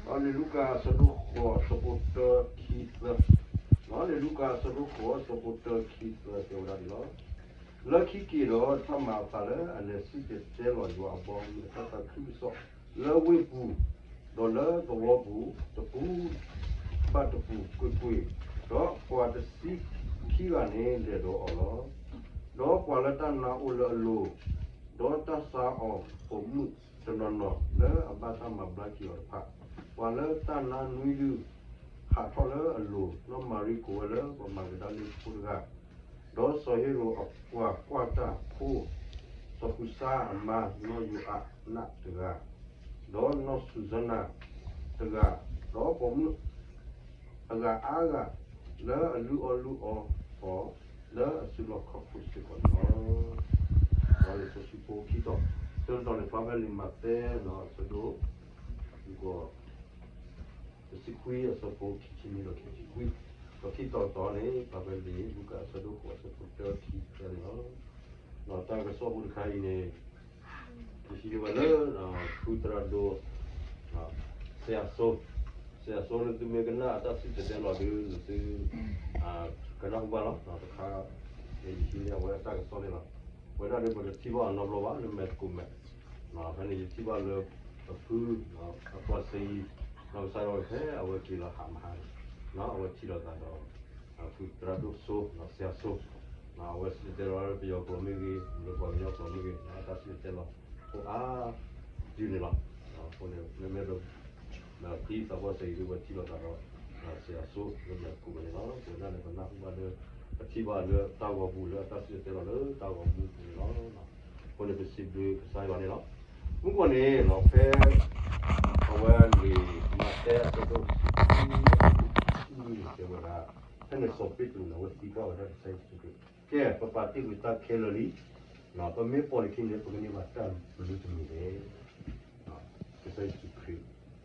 လံာ်လူၤကၣ်အဆၢဒိၣ်ဃိးအဆၢဖိတၢ ခံ သၢ, လံာ်လူၤကၣ်အဆၢဒိၣ်ဃိးအဆၢဖိတၢ ခံ သၢ တဲဝဲဒၣ်ဒ်လီၤ. လၢခံက့ၤဒီး တၢ်မၤအသးလၢအလဲၤစံၣ်တဲၤတဲလီၤယွၤအဘီအမုၢ်အတၢ်သးခုကစီၣ် လၢဝ့ၢ်ပူၤ ဒီးလၢသဝီပူၤ တပူၤဘၣ်တပူၤကွ့ၢ်ကွ့ၢ်, ဒီးပှၤတဆံခံဂၤန့ၣ်လဲၤဒီးအီၤလီၤ. ဒီးပှၤလၢတၢ်နါအိၣ်လၢအလိၤ, ဒီးတၢ်ဆါအီၤပိာ်မုၣ်တနီၤနီၤ လၢအဘၣ်တၢ်မၤဘျါက့ၤအီၤတဖၣ်, ပှၤလၢတၢ်နါနွံဒု ဟးထီၣ်လၢအလိၤ, နီၢ်မၤရံကိးဝဲလၢပှၤမၤကဒၤလ့ဖိတဂၤ, ဒီးစီၤဟ့ၤရိာ်အပှၤကွၢ်တၢ်ဖိ စီၤဃုစါအမါ နီၢ်ယိၤအနးတဂၤ, ဒီးနီၢ်စူၤစနၤတဂၤ, ဒီးပိာ်မုၣ်အဂၤအါဂၤ လၢအလုၢ်အီၣ်လုၢ်အီအီၤ လၢအစုလီၢ်ခီၣ်ခိၣ်စ့ၢ်ကီးန့ၣ်လီၤ. လံာ်စီဆှံဖိခံတီၤ, တၢတတီၤန့ၣ် ပာ်ဖဲလံာ်မးသဲ အဆၢဒိၣ် တဆံခွံအဆၢဖိခံဆံနွံဒီးခံဆံခွံ, ဒီးခံတီၤတီၤန့ၣ် ပာ်ဖဲလံာ်လူၤကၣ်အဆၢဒိၣ်ဃိးအဆၢဖိတၢ ခံ သၢန့ၣ်လီၤ. ဒီးတၢ်ကစီၣ်ဖိတခါအံၤန့ၣ် ယဟံးန့ၢ်ဝဲလၢ ဖုသရၣ်ဒိၣ် စဲးအစိ, စဲးအစိန့ၣ် သုမ့ၢ်ကနၣ်အတၢ်စံၣ်တဲၤတဲလီၤဒုး သု ကနၢ်ဟူဘၣ်လီၤ. တခါ ယဟံးန့ၢ်အဝဲအတၢ်ကစီၣ်န့ၣ်လီၤ. ဝဲဒၣ်ဒီးပတထံၣ်ဘၣ်အီၤနီတဘျီဘၣ် လၢမဲာ်သကိးမဲာ်, ဖဲန့ၣ်ယထံၣ်ဘၣ်လၢ ပဖု အကွၢ်ဆၢအံၤ နီၢ်ကစၢ်ဒၣ်ဝဲဖဲအဝဲက့ၤလီၤဟးမဟါန့ၣ် အဝဲထံၣ်လိာ်သးဒီး ဖုသရၣ်ဒိၣ်စိ စဲးအစိ, အဝဲစံၣ်တဲၤတဲလီၤလၢပယီၤကျိာ်မ့ၢ်ဂ့ၤ လၢပှၤကညီကျိာ်မ့ၢ်ဂ့ၤ အတၢ်စံၣ်တဲၤတဲလီၤ အိၣ်အါ ဒုန့ၣ်လီၤ. အဃိန့ၣ် မ့မ့ၢ်ဒီး သံသးပှၢ်စဲးအံၤဒုး ဝဲထံၣ်လိာ်သးဒီး စဲးအစိ လၢမဲာ်သကိးမဲာ်န့ၣ်လီၤ. ပဝဲဒၣ်န့ၣ် ပနၢ်ဟူဘၣ်လၢ ပထံၣ်ဘၣ်လၢတၢ်ဂီၤပူၤ လၢအတၢ်စံၣ်တဲၤတဲလီၤလၢတၢ်ဂီၤမူပူၤန့ၣ်လီၤ. အဃိန့ၣ် ပစံးဘျုးကစၢ်ယွၤန့ၣ်လီၤ. မုၢ်ကီၢ်န့ၣ် ဖဲ အဝဲလံာ်မးသဲအဆၢဒိၣ် ခံ အဆၢဖိခံဆံနွံန့ၣ် တဲဝဲဒၣ် ဖဲန့ၣ်စီၤပ့းတရူးန့ၣ် အဝဲသံကွၢ်ဝဲဒၣ်ကစၢ်ယ့ၣ်ၡူးခရံာ်, ကဲ ပပာ်တ့ၢ်ကွံာ်တၢ်ခဲလၢာ်လံ, ပမ့ၢ်ပိာ်နခံန့ၣ် ပကန့ၢ်ဘၣ်တၢ်မနုၤတမံၤလဲၣ်. ကစၢ်ယ့ၣ်ၡူးခရံာ်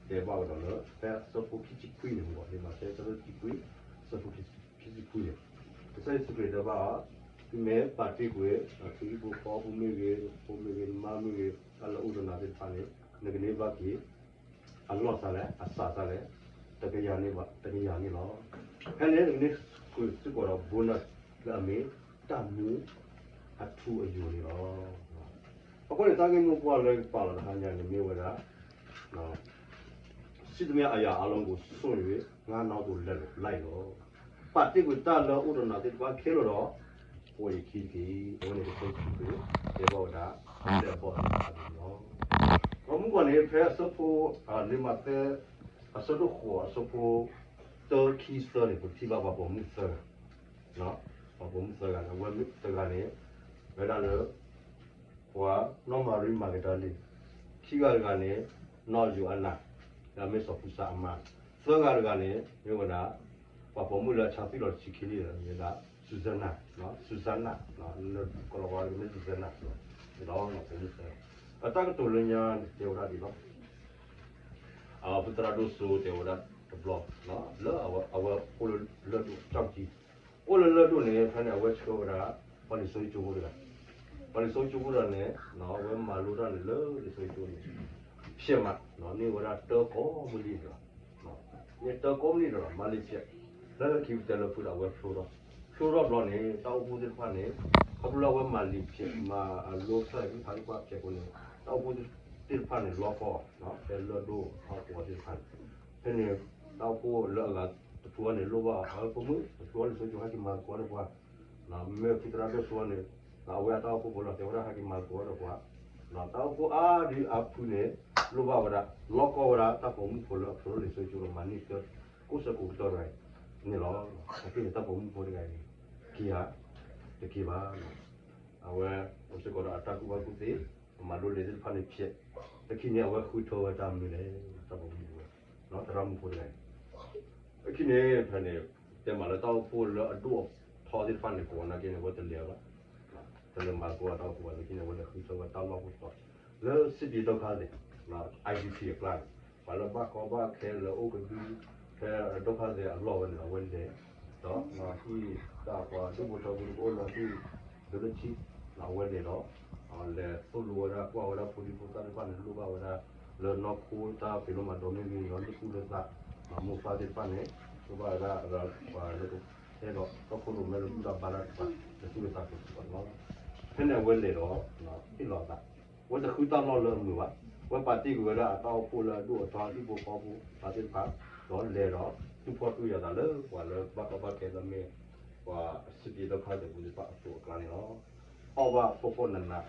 တဲဘၣ်ဝဲဒၣ်လၢ ဖဲအဆၢဖိခံဆံခွံန့ၣ် မ့ၢ်လံာ်မးသဲအဆၢဒိၣ်ခံဆံခွံ အဆၢဖိခံဆံခွံန့ၣ် ကစၢ်ယ့ၣ်ၡူးခရံာ်တဲဘၣ်အီၤ, သုမ့ၢ်ပာ်တ့ၢ်ကွံာ် သုဟံၣ်ဖိဃီဖိမ့ၢ်ဂ့ၤ ဖိမ့ၢ်ဂ့ၤ မါမ့ၢ်ဂ့ၤ တၢ်လၢအိၣ်ဒီးနၤသ့ၣ်တဖၣ်န့ၣ် နကန့ၢ်ဘၣ်က့ၤ အလီၢ်သးလဲၣ် အစးသးလဲၣ် တကယၤန့ၣ်ဘၣ် တကယၤန့ၣ်လီၤ. ဖဲန့ၣ် နကန့ၢ်ဃုာ်စ့ၢ်ကီးဒီး bonus လၢအမ့ၢ်တၢ်မူအထူအယိာ်န့ၣ်လီၤ. အဃိန့ၣ် တၢ်ဂ့ၢ်မိၢ်ပှၢ်လၢယပာ်လီၤတဟါညါန့ၣ်မ့ၢ်ဝဲဒၣ် စံးသမျှအရာအားလုံးကို စွန့်၍ ငါနောက်သို့ လိုက်လော့. ပာ်တ့ၢ်ကွံာ်တၢ်လၢအိၣ်ဒီးနၤသ့ၣ်တဖၣ်ခဲလၢာ်ဒီး ပိာ်ယခံတက့ၢ်. အဝဲန့ၣ်ကစၢ်ယ့ၣ်ၡူးခရံာ် တဲဘၣ်ဝဲဒၣ် လၢအဘီၣ်သ့ၣ်တဖၣ်န့ၣ်လီၤ. ဒီးမုၢ်ကီၢ်န့ၣ် ဖဲအဆၢဖိ လံာ်မးသဲ အဆၢဒိၣ်ဃိး အဆၢဖိ တၢ ခံ သၢန့ၣ် ပထံၣ်ဘၣ်ပှၤပိာ်မုၣ်သၢဂၤ, ပှၤပိာ်မုၣ်သၢဂၤန့ၣ် အဝဲတဂၤန့ၣ် ဝဲဒၣ်လၢ ပှၤနီၢ်မၤရံမၤကဒၤလ့, ခံဂၤတဂၤန့ၣ် နီၢ်ယိၤအနၤ လၢအမ့ၢ်စီၤကူစါအမါ, သၢဂၤတဂၤန့ၣ် မ့ၢ်ဝဲဒၣ် ပှၤပိာ်မုၣ်လၢအဆါသွံၣ်လီၤတဆံခံနံၣ်ဒီး မ့ၢ်ဝဲဒၣ် စူစါနၤ, စူစါနၤ, ကလီၤဝါမ့ၢ်စူစါနၤ, ဒီးနီၢ်ပိာ်မုၣ်သၢဂၤ, အတၢ်ကတိၤလၢညါတဲဝဲဒၣ်ဒ်လီၤ. ဖုသရၣ်ဒိၣ်စိတဲဝဲဒၣ်တဘျီ လၢအဝဲအိၣ်လၢလၢၢ်ဒိၣ်ကၠီၣ်ကၠံ, အိၣ်လၢလၢၢ်ဒိၣ်န့ၣ် ဖဲန့ၣ် အဝဲဆှၢဝဲဒၣ် ပှၤလံာ်စီဆှံကၠိဖိတဂၤ, ပှၤလံာ်စီဆှံကၠိဖိတဂၤန့ၣ် အဝဲမၤလိတၢ်န့ၣ်လၢလံာ်စီဆှံကၠိန့ၣ် ဖျဲးမး န့ၢ်ဝဲဒၣ်တၢကိးမုၢ်နံၤန့ၣ်လီၤ. န့ၢ်တၢကိးမုၢ်နံၤန့ၣ်လီၤ မၤလံာ်ဖျဲး, လၢခံကတၢၢ်လၢဖုဒီးအဝဲဖျိထီၣ်, ဖျိထီၣ်ဘျီန့ၣ် တၢ်အိၣ်ဖှိၣ်သ့ၣ်တဖၣ်န့ၣ် ခီဖျိလၢအဝဲမၤလံာ်ဖျဲး မၤလိကစၢ်ယွၤကလုၢ်ကထါသ့ၣ်တဖၣ်ဖျဲးအဃိန့ၣ် တၢ်အိၣ်ဖှိၣ်သ့ၣ်တဖၣ်န့ၣ် လီကီအီၤ ဖဲလၢၢ်ဒိၣ်ဟီၣ်ကဝီၤသ့ၣ်တဖၣ်န့ၣ်, ဖဲန့ၣ် တၢ်အိၣ်ဖှိၣ်လၢအဂၤတဖုန့ၣ် လိၣ်ဘၣ်အီၤ အဝဲပိာ်မုၣ် ပဖျိလံာ်စီဆှံကၠိ ဟဲက့ၤမၤသကိးဒီးပှၤ, မ့ၢ်ဖုသရၣ်ဒိၣ်စိန့ၣ် အဝဲအတၢ်အိၣ်ဖှိၣ်ဖိလီၤ တဲဝဲဒၣ်ဟဲက့ၤမၤသကိးဒီးပှၤ, တၢ်အိၣ်ဖှိၣ်အါဒံအါဖုန့ၣ် လိၣ်ဘၣ်ဝဲဒၣ် လီကီဝဲဒၣ် တၢ်ပိာ်မုၣ်ဖိလၢအဖျိလံာ်စီဆှံကၠိဒီးမၤန့ၢ်တၢ်ကိးဆၢကိးကတီၢ်တဂၤအံၤန့ၣ်လီၤ. အဃိန့ၣ်တၢ်ပိာ်မုၣ်ဖိတဂၤအံၤန့ၣ် က့ၤဧါ, တက့ၤဘၣ်. အဝဲအိၣ်စ့ၢ်ကီးဒီးအတၢ်ကူၣ်ဘၣ်ကူၣ်သ့, အမၤလိလံာ်သ့ၣ်တဖၣ်န့ၣ်ဖျဲး, တခီန့ၣ် အဝဲဃုထၢဝဲတၢ်မနုၤလဲၣ်, တၢ်ပိာ်မုၣ်ဖိဝဲ, သရၣ်မုၣ်ဖိတဂၤအံၤ အခံန့ၣ် ဖဲန့ၣ် တဲမးလၢတၢ်အိၣ်ဖှိၣ်လၢအဒိၣ်အထီသ့ၣ်တဖၣ်န့ၣ် ကိးနာ်က့န့ၣ် အဝဲတလဲၤဘၣ်, တလဲၤမၤသကိးတၢ်အိၣ်ဖှိၣ်ဘၣ် လၢခံန့ၣ် အဝဲလဲၤဃုထၢဝဲတၢ်လီၢ်အိၣ်တီၤ လၢ စစ်ပြေးဒုက္ခသည် IDP အကျါန့ၣ် ပှၤလၢဘၣ်ကီဘၣ်ခဲလၢအိၣ်ကဒု ဖဲဒုက္ခသည်အလီၢ်ဝဲန့ၣ် အဝဲလဲၤ ဒီးဟံၣ်တၢ်ပှၤဒူၣ်ဖိထၢဖိတအိၣ်လၢဒူၣ် ဒုးလၢထံ အဝဲလဲၤဒီး လဲၤသိၣ်လိဝဲဒၣ် ကွၢ်ဝဲဒၣ်ဖိဒံဖိသၣ်သ့ၣ်တဖၣ်န့ၣ် လိၣ်ဘၣ်ဝဲဒၣ် လၢနီၢ်ခိတၢ်ဖံးလိမၤဒိးမ့ၢ်ဂ့ၤ လၢသူၣ်လၢသး မိၢ်ပၢ်သ့ၣ်တဖၣ်န့ၣ် ပဘၣ်ဝဲဒၣ် ပှၤလၢ အဲၣ်ဒိး ကီၢ်ခိၣ်ရိၣ်မဲလၢဘူၣ်တၢ်ဘါတၢ်တဖၣ် လၢသူၣ်လၢသးကစူၤဘၣ်လီၤ. ဖဲန့ၣ်အဝဲလဲၤဒီး ဟ့ၣ်လီၤအသး, အဝဲတဃုတၢ်လီၢ်လၢအမုာ်ဘၣ်, အဝဲပာ်တ့ၢ်ကွံာ်ဝဲဒၣ်အတၢ်အိၣ်ဖှိၣ်လၢအဒိၣ်အထီ ဟံၣ်ဖိဃီဖိသ့ၣ်တဖၣ်, ဒီးလဲၤဒီး သူၣ်ဖှီၣ်သူၣ်ယာ်သးလၢပှၤလၢဘၣ်ကီဘၣ်ခဲလၢမ့ၢ် ပှၤစပံးဒိၣ်ဖးဒိၣ်ပူၤသ့ၣ်တဖၣ်အကျါန့ၣ်လီၤ. အီၣ်ဘၣ်ဖှီၣ်ဖှီၣ်နးနး,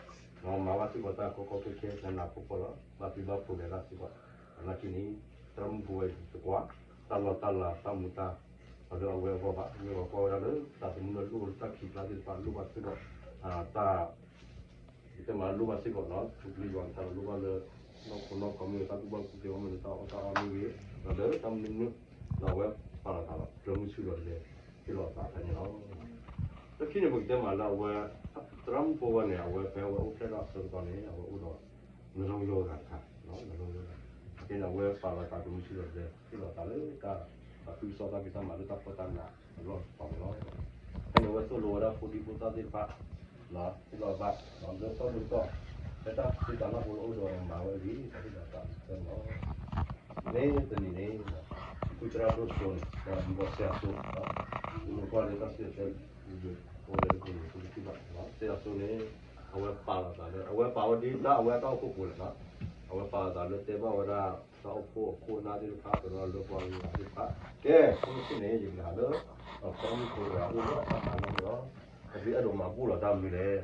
မၤဘၣ်စ့ၢ်ကီးတၢ်ကီကီခဲခဲနးနးဖှီၣ်ဖှီၣ်လီၤ. ဘၣ်ဖံးဘၣ်ဖုးလဲၤတၢ်စ့ၢ်ကီး, နာ်က့န့ၣ် သရၣ်မုၣ်ဖိဝဲတကွၢ် တၢ်လီၢ်တၢ်လၤတၢ်မူတၢ် အလၢအဝဲအဂီၢ်ဘၣ်, မ့ၢ်ပှၤကွၢ်ဝဲဒၣ်လၢတၢ်သမူလၢအဒိၣ်လၢတၢ်ခံးကျါသ့ၣ်တဖၣ်လိၣ်ဘၣ်စ့ၢ်ကီး တၢ် ယတဲမးလိၣ်ဘၣ်စ့ၢ်ကီးနီၤ ထူကလံယွၤကထါဒီးလိၣ်ဘၣ်လၢ နီၢ်ခိနီၢ်ခီမ့ၢ်ဂ့ၤ တၢ်ကူၣ်ဘၣ်ကူၣ်သ့အီၤမ့ၢ်ဂ့ၤ တၢ်အီၣ်တၢ်အီမ့ၢ်ဂ့ၤ ဒီးလၢတၢ်မနုၤမနုၤ ဒီးအဝဲပာ်လီၤသးဒီး ပျၢၤမုၢ်ဆူၣ်ဒီးလဲၤဟ့ၣ်လီၤအသးဖဲန့ၣ်လီၤ. လၢခံန့ၣ် ပကတဲမးလၢအဝဲ သရၣ်မုၣ်ဖိဝဲန့ၣ် အဝဲဖဲအဝဲအိၣ်ဖျဲၣ်ထီၣ်အဆၢကတီၢ်န့ၣ် အဝဲအိၣ်ဒီး နလီယီဂၤတခါ နလီယီဂၤ ဖဲန့ၣ် အဝဲပာ်လီၤသးပျၢၤမုၢ်ဆူၣ်ဒီးလဲၤဟ့ၣ်လီၤသးလၢတၢ် ပာ်သူၣ်ပာ်သးဖံးတၢ်မၤလၢတၢ်ဖှီၣ်တၢ်နးအလီၢ်တတီၤန့ၣ်လီၤ. ဖဲန့ၣ် အဝဲသိၣ်လိဝဲဒၣ်ဖိဒံဖိသၣ်သ့ၣ်တဖၣ် ဟ့ၣ်လီၤသး လၢတၢ်ဒိၣ်ကီၢ် ဖဲတၢ်ဖံးတၢ်မၤဖိလၢအိၣ်ဒီးမၤဝဲအဂ့ၢ် တၢ်ဟ့ၣ်လီၤသးဖဲန့ၣ်လီၤ. မ့ၢ်တနံၤန့ၣ် ဖုသရၣ်ဒိၣ်စိန့ၣ် ဒီးမ့ၢ်စ့အစိ မ့ၢ်ကွၢ်လၢတၢ်စံၣ်တဲၤတဲလံ အိၣ်လၢတက့ၢ်န့ၣ် ဖိတထံၣ်ဘၣ် စ့အစိန့ၣ် အဝဲပာ်လီၤသးလၢ အဝဲပာ်ဝဲဒ်တၢ်အဝဲအတၢ်အိၣ်ဖှိၣ်ပူၤလဲၣ်နီၤ အဝဲပာ်လီၤသးလၢတဲဘၣ်ဝဲဒၣ် တၢ်အိၣ်ဖှိၣ်အခိၣ်အနၢ်သ့ၣ်တဖၣ် ကရၢလၢပှၤဂုၤဂၤသ့ၣ်တဖၣ် ကဲ ဖိတထံၣ်န့ၣ် ယကဟးလၢ သရၣ်မုၣ်ဖိတဂၤအိၣ်လၢအတၢ်မၤလီၢ်န့ၣ်လီၤ. အသုအဲၣ်ဒိးမၤဘူၣ်လီၤတၢ်မနုၤလဲၣ်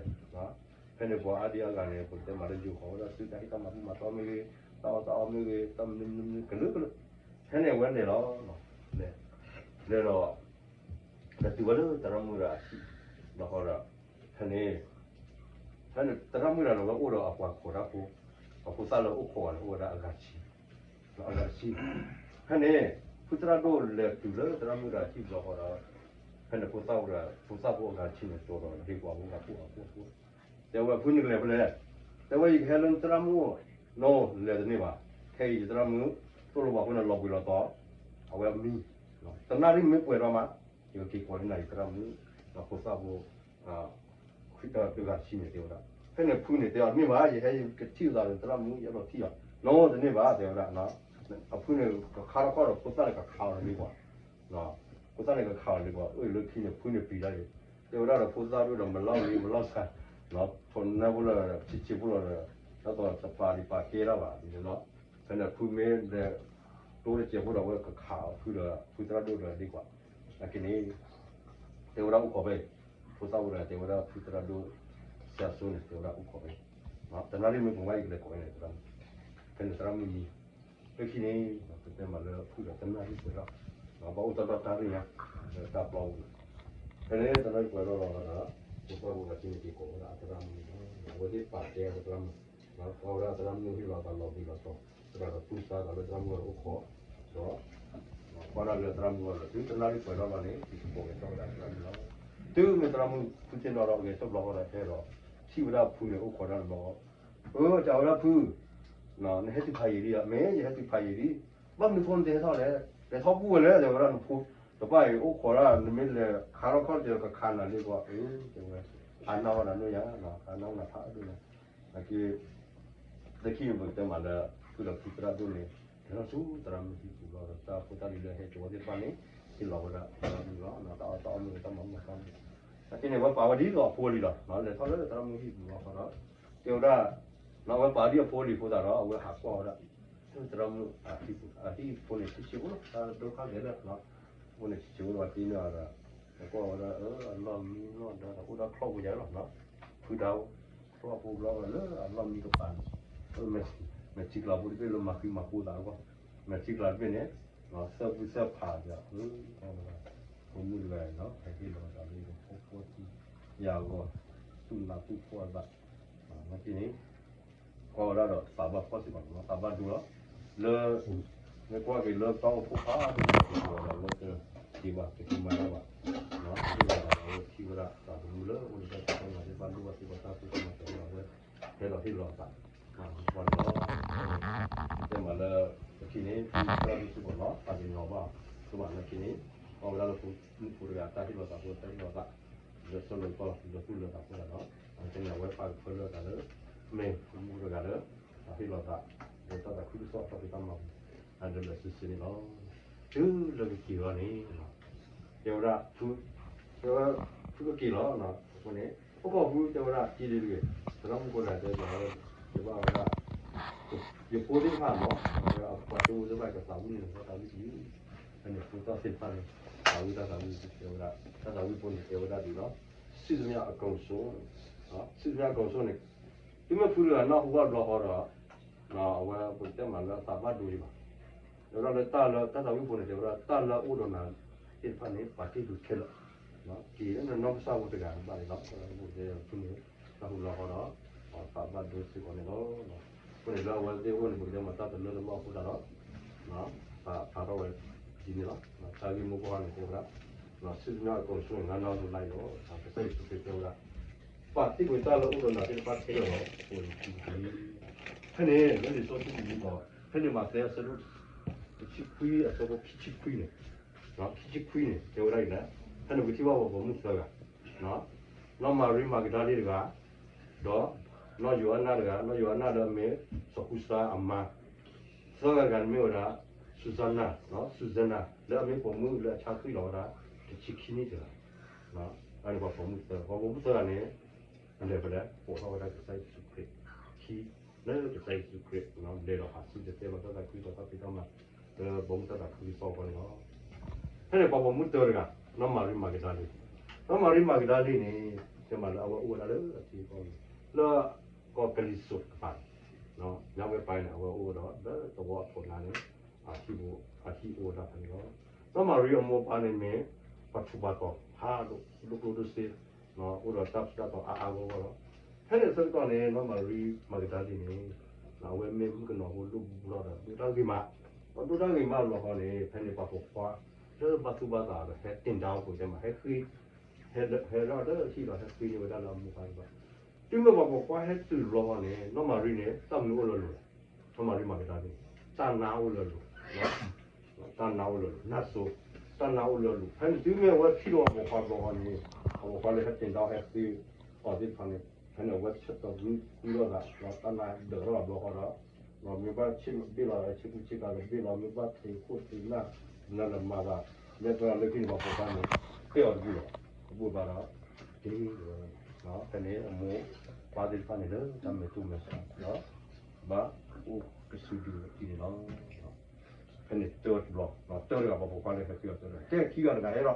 ဖဲန့ၣ်ပှၤအါဒံအါဂၤန့ၣ် ပကတဲမးလၢယိၤဃီၤဝဲဒၣ်သုတၢ်ဟ့ၣ်တၢ်မၤဘူၣ်မၤတီမ့ၢ်ဂ့ၤ တၢ်အီၣ်တၢ်အီမ့ၢ်ဂ့ၤ တၢ်မနုၤမနုၤမနုၤ ကလုာ်ကလုာ် ဖဲန့ၣ်အဝဲလဲၤလီၤ လဲၤဒီး လဲၤတုၤဝဲလၢသရၣ်မုၣ်တဂၤအဟံၣ် ဘျီဃီဒီး ဖဲန့ၣ် ဖဲန့ၣ်သရၣ်မုၣ်တဂၤန့ၣ် အဝဲအိၣ်ဒီးအပှၤခိးတၢ်ဖိ အဖိသၣ်လၢအိၣ်ခိးအီၤန့ၣ် အိၣ်ဝဲဒၣ်အဂၤဆံ အဂၤဆံ ဖဲန့ၣ် ဖုသရၣ်ဒိၣ်လဲၤတုၤလၢသရၣ်မုၣ်တဂၤအဟံၣ်ဘျီဃီဒီး ဖဲန့ၣ်ဖိသၣ်ဖိ ဖိသၣ်ဖိအဂၤဆံန့ၣ် ကၠီၤဒီးဒ့ကွၢ်ဖိဂၤဖိအဖိအဖိ တဲဝဲဖုန့ၣ်ကလဲၤဖဲလဲၣ် တဲဝဲယကဟဲလၢသရၣ်မုၣ် no လဲၤတန့ၢ်ဘၣ် ခဲအံၤယသရၣ်မုၣ် သိၣ်လိပှၤဖိန့ၣ်လီၤဘှံးလီၤတီၤ အဝဲအမံ တနၣ်ရံၣ်မ့ၢ်ပှဲၤဒီးမး ယကက့ၤကိးန့ၢ်နၤယသရၣ်မုၣ် ဒီးဖိသၣ်ဖိ တဂၤဆံန့ၣ်တဲဝဲဒၣ် ဖဲန့ၣ်ဖုန့ၣ်တဲအီၤတန့ၢ်ဘၣ် ယဟဲယကထံၣ်လိာ်သးဒီးသရၣ်မုၣ် ယအဲၣ်ဒိးထံၣ်အီၤ no တန့ၢ်ဘၣ် တဲဝဲဒၣ် အဖုန့ၣ်ကခါထီၣ်ခီၣ်ဒီးဖိသၣ်န့ၣ်ကခးအီၤတန့ၢ်ဘၣ် ဖိသၣ်န့ၣ်ကခးအီၤတန့ၢ်ဘၣ် အၢၣ်လၢခံန့ၣ်ဖုန့ၣ်ပျံၤတၢ်အံၤ တဲဝဲဒၣ်ဒီးဖိသၣ်ဒိၣ်ဒီးမၤလီၢ်လံ မၤလီၢ်ဆါ ထိးနၢဖိလၢ ဆံးဆံးဖိလီၤဒီး ဒ်သိးတပာ်ဒံးပာ်ကဲတၢ်ဘၣ်ဒ်န့ၣ်လီၤ ဖဲန့ၣ်ဖုမ့ၢ်လဲၤ တိၢ်တစဲးဖိဒီးအဝဲကခးအီၤဖုဒီး ဖုသရၣ်ဒိၣ်ဒီးဒ့ကွၢ် နာ်က့န့ၣ် တဲဝဲဒၣ်အိၣ်ခိးဖဲအံၤ ဖိသၣ်ဖိဒီးတဲဝဲဒၣ်ဖုသရၣ်ဒိၣ် စဲးစိန့ၣ် တဲဝဲဒၣ်အိၣ်ခိးဖဲအံၤ တနၣ်ရံၣ်မ့ၢ်ပှဲၤမးယကလဲၤကိးန့ၣ် သရၣ်မုၣ် ဖဲန့ၣ်သရၣ်မုၣ်မံ လၢခံန့ၣ် ပတဲမးလၢဖုဒီးတနၣ်ရံၣ်ပှဲၤထီၣ် ဘၣ်အိၣ်တၢ်ဒီတၢ်ရ့ၣ်ညါ လၢတၢ်ပျီပူၤန့ၣ် ဖဲန့ၣ်တနၣ်ရံၣ်ပှဲၤထီၣ်လီၤဒီး ဖိသၣ်ဖိဒီးက့ၤန့ၣ်က့ၤကိးဝဲဒၣ်အသရၣ်မုၣ်န့ၣ်လီၤ အဝဲသ့ၣ်ပာ်ကဲအသရၣ်မုၣ် ကွၢ်ဝဲဒၣ်သရၣ်မုၣ်ဟ့ၣ်လီၤသးလီၤဘှံးလီၤတီၤ သရၣ်ဒီးသူၣ်စၢ်သးလၢသရၣ်မုၣ်ဂီၢ်ဒီးအိၣ်ခိး ဒီး ကွၢ်ဒၣ်လၢသရၣ်မုၣ်ဂီၢ်ဒီး တုၤတနၣ်ရံၣ်ပှဲၤထီၣ်လီၤန့ၣ် ယကကိးဂဲၤထီၣ်ဝဲဒၣ်သရၣ်မုၣ်လီၤ တုၤမ့ၢ်သရၣ်မုၣ်ဖုသ့ၣ်နီၣ်ဒီးဂဲၤထီၣ်ဘျီဃီဒီးဟဲဒီး ထံၣ်ဝဲဒၣ်ဖုန့ၣ်အိၣ်ခိးတၢ်တဘျီဃီ အၢ တဲဝဲဒၣ်ဖု နဟဲတုၤဖးယံာ်လံဧါ မ့ၢ်ယဟဲတုၤဖးယံာ်လံ ဘၣ်မနုၤဃိနတဟဲထီၣ်လဲၣ် လဲၤထီၣ်ဘူၣ်ဝဲလဲၣ် တဲဝဲဒၣ်နဖိ တပၣ်အံၤအိၣ်ခိးဒၣ် နမ့ၢ်လဲၤခါထီၣ်ခီၣ်တကဲးကခးနၤလံကွၢ် အၢ တဲဝဲ အါနၢ်ဝဲဒၣ်နိၣ်ယါ အါနၢ်ဝဲဒၣ်ဖးဒိၣ်ညါ နာ်က့ လၢခံန့ၣ်ပကတဲမးလၢ ဖုဒီးဖုသရၣ်ဒိၣ်န့ၣ် လဲၤထီၣ်ဆူသရၣ်မုၣ်ဟံၣ်ပူၤလီၤဒီး တၢ်ဖိတၢ်လံၤလၢဟဲက့ၤဝဲသ့ၣ်တဖၣ်န့ၣ် ဟ့ၣ်လီၤဝဲဒၣ်သရၣ်မုၣ်လီၤ တၢ်အီၣ်တၢ်အီမ့ၢ်ဂ့ၤ တၢ်မၤမုၢ်မၤသီမ့ၢ်ဂ့ၤ နာ်က့န့ၣ် အဝဲပာ်ဝဲဒ်သိးအဖိလံလီၤ လဲၤထီၣ်လၢသရၣ်မုၣ်ဟံၣ်ပူၤလီၤဃီဒီး တဲဝဲဒၣ် အဝဲပာ်ဒ်အဖိလံဖိသးဒီး အဝဲဟးကွၢ်ဝဲဒၣ် သရၣ်မုၣ်အဟံၣ်ပူၤ အဟံၣ်ဖိန့ၣ်ဆံးဆံးဖိလီၤ တၢ်ဒိၣ်ခါဂဲၤလၢ အဖိန့ၣ်ဆံးဆံးဖိလီၤ က့ၤန့ၣ်ဒီး ကွၢ်ဝဲဒၣ် အလီၢ်မံလီၢ်ဒီး အိၣ်ဒီးချီၣ်ပူၤယါလီၤ ဖုတၢ်အိၣ် ချီၣ်ပူၤဘျီလၢအလီၢ်မံကပၤန့ၣ် မဲာ်ထံကလၤဖိတဘ့ၣ်လၢမၤဃံမၤဃူသးအဂီၢ် မဲာ်ထံကလၤတဘ့ၣ်န့ၣ် သၢဖုသၢဖးဒီး ဖိမုၣ်တဂၤန့ၣ် ဟဲဟ့ၣ်လီၤသးလၢဖိဖိထံ ယၤအဂီၢ် သူၣ်နးသူၣ်ဖှီၣ်အသး နာ်က့န့ၣ် ကွၢ်ဝဲဒၣ်ဒီးသးဘၣ်ဖှီၣ်စ့ၢ်ကီး သးဘၣ်ဒိလီၤ လၢ မ့ၢ်ကွၢ်က့ၤလၢတၢ်အိၣ်ဖှိၣ်ဖးဒိၣ်န့ၣ် က့ၤဝဲဒၣ်လၢတက့ၤဘၣ် တက့ၤမၤတၢ်ဘၣ် ဟ့ၣ်လီၤသးလၢထံၣ်ဝဲဒၣ် သးသမူလၢအိၣ်လၢတၢ်စံၣ်ညီၣ်တၢ်ပာ်ဒိၣ်ဘၣ်စ့ၢ်ကီးတၢ်သူၣ်ကမၤစၢၤလီၤဝဲ ဟဲလီၤဟ့ၣ်လီၤသး ပှၤန့ၣ်လီၤ တဲမးလၢ တခီန့ၣ် ဖုသရၣ်ဒိၣ်စ့ၢ်ကီးနီၤ ပာ်ကညီၤဘၣ် ကဘၣ်နာ်က့န့ၣ် ကွၢ်ဝဲဒၣ်လၢဖိမုၣ်ဖိတဂၤ တၢ်ဟ့ၣ်လီၤသးဖိ တၢ်ဟ့ၣ်လီၤသး လၢစီၤလီၤကီၢ် လၢသူၣ်လၢသးဖိတဂၤနီၤ အကဲန့ၣ် အဝဲပာ်ကဖၢလၢသးလၢ မ့ၢ်ဖိမုၣ်တဂၤလၢ ဟ့ၣ်လီၤသး တၢ်သးခုကစီၣ်တၢ်ဖံးတၢ်မၤပူၤ အဒၢးလၢာ်စုစ့န့ၣ်လီၤ. တုၤလၢကက့ၤလီၤန့ၣ် တဲဝဲဒၣ် တဲဝဲ ဖုကက့ၤလီၤ. အဃိန့ၣ် အိၣ်ခိးဖုတဲဝဲဒၣ် က့ၤဒ်တဂ့ၤ, သရၣ်မုၣ်ဖိတဂၤတဲဝဲဒၣ် တဲဘၣ်ဝဲဒၣ် ယဖိသ့ၣ်တဖၣ်မ့ၢ် အဝဲအပှၤကၠိဖိသ့ၣ်တဖၣ် ကသးဝံၣ်န့ၣ် သးဝံၣ်တယုၢ်, ဖဲန့ၣ်ဖိသၣ်သ့ၣ်တဖၣ်န့ၣ် သးဝံၣ်တၢ်သးဝံၣ်တဲဝဲဒၣ် တၢ်သးဝံၣ်ဖိန့ၣ်တဲဝဲဒၣ်ဒ်လီၤ. စံၣ်သမျၣ်အကိၤစိ စံၣ်သမျၣ်အကိၤစိန့ၣ် တုၤမ့ၢ်ဖုတဂၤနၢ်ဟူဘၣ်ဘျီဃီဒီး အဝဲပကတဲမးလၢအသးဘၣ်ဒိဒံးဘၣ်. တဲဝဲဒၣ်လၢတၢ်လၢ တၢ်သးဝံၣ်ဖိန့ၣ် တဲဝဲဒၣ်တၢ်လၢအအိၣ်ဒီးနၤသ့ၣ်တဖၣ်န့ၣ် ပာ်တ့ၢ်ကွံာ်ခဲလၢာ်, က့ၤလၢနနီၢ်ကစၢ်ဖိတဂၤဘၣ်န့ၣ်လီၤ. ပကတဲဖုန့ၣ် နၢ်ဟူဘျီဃီဒီး သးဘၣ်ဒိစ့ၢ်ကီးန့ၣ်လီၤ. အဃိန့ၣ်လၢအဝဲသ့ၣ်အအိၣ်န့ၣ် ပကတဲမးတၢ်တလၢတလီၢ်အဃိသတးဒီး ပာ်ဖျါထီၣ်ဝဲဒ်န့ၣ်လီၤ. တၢ်ဂ့ၢ်မိၢ်ပှၢ်န့ၣ်တဲဝဲဒၣ် စံၣ်သမျၣ်အကိၤစိန့ၣ် နၢ်ဟူလၢယိာ် ကစၢ်ယ့ၣ်ၡူးခရံာ်တဲဝဲဒၣ် ပာ်တ့ၢ်ကွံာ်တၢ်လၢအအိၣ်ဒီးနၤသ့ၣ်တဖၣ်ခဲလၢာ်လီၤ. အဃိန့ၣ် ဖဲန့ၣ်လၢလံာ်စီဆှံပူၤဒီး ဖဲန့ၣ်မးသဲအဆၢဒိၣ်တဆံခွံအဆၢဖိခံဆံခွံန့ၣ် ခံဆံခွံန့ၣ် တဲဝဲဒၣ်အံၤလၢ ဖဲန့ၣ်ပထံၣ်ဘၣ်ပှၤပိာ်မုၣ်သၢဂၤ နီၢ်မၤရံမၤကဒၤလ့တဂၤ ဒီး နီၢ်ယိၤအနၣ်တဂၤ နီၢ်ယိၤအနၣ်လၢအမ့ၢ်စီၤကူစါအမါ သၢဂၤတဂၤန့ၣ်မ့ၢ်ဝဲဒၣ် စူစါနၤ စူစါနၤ လၢအမ့ၢ်ပိာ်မုၣ်လၢအဆါဃံလီၤဝဲဒၣ် တဆံခံနံၣ်တဂၤ အန့ၣ်ပှၤပိာ်မုၣ်သၢ ပှၤပိာ်မုၣ်သၢဂၤန့ၣ် အလဲၤဖဲလဲၣ် ပိာ်ထီၣ်ဝဲဒၣ်ကစၢ်ယ့ၣ်ၡူးခရံာ် ခံ လၢကစၢ်ယ့ၣ်ၡူးခရံာ် လဲၤဒီးဟးဆူတတဲလီၤတၢ်သးခုကစီၣ်တၢ်ဖံးတၢ်မၤ လၢပိာ်မုၣ်တၢ်သးခုကစီၣ်အဂီၢ်န့ၣ်လီၤ. ဖဲန့ၣ်ပှၤပိာ်မုၣ်တၢတဂၤ နီၢ်မၤရံမၤကဒၤလ့ နီၢ်မၤရံမၤကဒၤလ့န့ၣ် တဲမးလၢအဝဲအိၣ်ဝဲဒၣ်လၢအထံအကီၢ်န့ၣ် လၢကီၢ်ကလံၤစိးတကပၤန့ၣ် ညါဝဲပၢ်န့ၣ် အဝဲအိၣ်ဝဲဒီး လၢသဝီအခိၣ်နါန့ၣ် အဟံၣ်အိၣ်ဝဲဒၣ်ဖဲန့ၣ်လီၤ. နီၢ်မၤရံအမိၢ်အပၢ်န့ၣ်မ့ၢ် ပှၤထူးပှၤတီၤ ဖးဒိၣ်ဒိၣ်ကျိၣ်ဒိၣ်စ့ အိၣ်ဒီးတၢ်ထူးတၢ်တီၤအါအါဂီၢ်ဂီၢ်လီၤ. ဖဲန့ၣ်အဆၢကတီၢ်န့ၣ် နီၢ်မၤရံမၤကဒၤလ့န့ၣ် အဝဲမ့ၢ်မုၣ်ကနီၤဖိဒိၣ်ဘူးဘူးလီၤဒီး ဒိၣ်တၢ်ဂ့ၤမး ဒီးဒိၣ်တၢ်ဂ့ၤမးလီၤဃီန့ၣ် ဖဲန့ၣ်ပှၤပိာ်ခွါ လၢဘၣ်သူၣ်ဘၣ်သးဒီး ဟဲတ့ၢ်ဒါအီၤပတဲမး ဟဲဃ့ ဟဲရၢ်ဒီးဟံၣ်ဒီးဟဲဃ့န့ၢ်ဝဲဒၣ်လၢအမိၢ်ပၢ်တဘၣ်. တုၤမ့ၢ်ပှၤပိာ်ခွါဟဲတုၤတဘျီဃီန့ၣ် နီၢ်မၤရံန့ၣ် တၢ်မနုၤအိၣ်လၢလိၤလဲၣ်. နီၢ်မၤရံမၤကဒၤလ့န့ၣ် တၢ်နါအိၣ်လၢလိၤ တၢ်နါအိၣ်လၢလိၤ နါစိၤ တၢ်နါအိၣ်လၢလိၤ ဖဲန့ၣ်တုၤမ့ၢ်အဝဲထံၣ်ဒီးပှၤပိာ်ခွါတဘျီဃီန့ၣ် ပှၤပိာ်ခွါလၢဟဲတ့ၢ်ဒါအီၤဟဲဃ့အီၤသ့ၣ်တဖၣ်န့ၣ် ဖဲန့ၣ်အဝဲဆၢထၢၣ်ဃုလိာ်သး တၢ်နါဒၢးထီၣ်အဘျီဃီဒီး မ့ၢ်ဘၣ်ဆ့ၣ်ဘ့ၣ်လီၤ ဆ့ကူဆ့ကၤကဘ့ၣ်လီၤ မ့ၢ်ဘၣ်ထံးခိၣ်ထံးနၢ် နၢ်နမၤသး မ့ၢ်တၢ်လၢခံန့ၣ် ပှၤပိာ်ခွါန့ၣ် တဲအီၤတဘူၣ်လီၤ တဘူၣ်ဘၣ်ဒီး က့ၤ ဖဲန့ၣ်အမိၢ်ပၢ်သ့ၣ်တဖၣ်န့ၣ်လၢတၢ်မဲာ်သူမဲာ်ဆှး ဘၣ်အိၣ်ကစုဒုအခံန့ၣ်လီၤ. ဖဲန့ၣ်တၢတဘျီ တၢတဂၤ ပှၤပိာ်ခွါလၢဟဲဃ့အီၤတၢတဂၤ ကဲခံဂၤတဂၤဟဲလ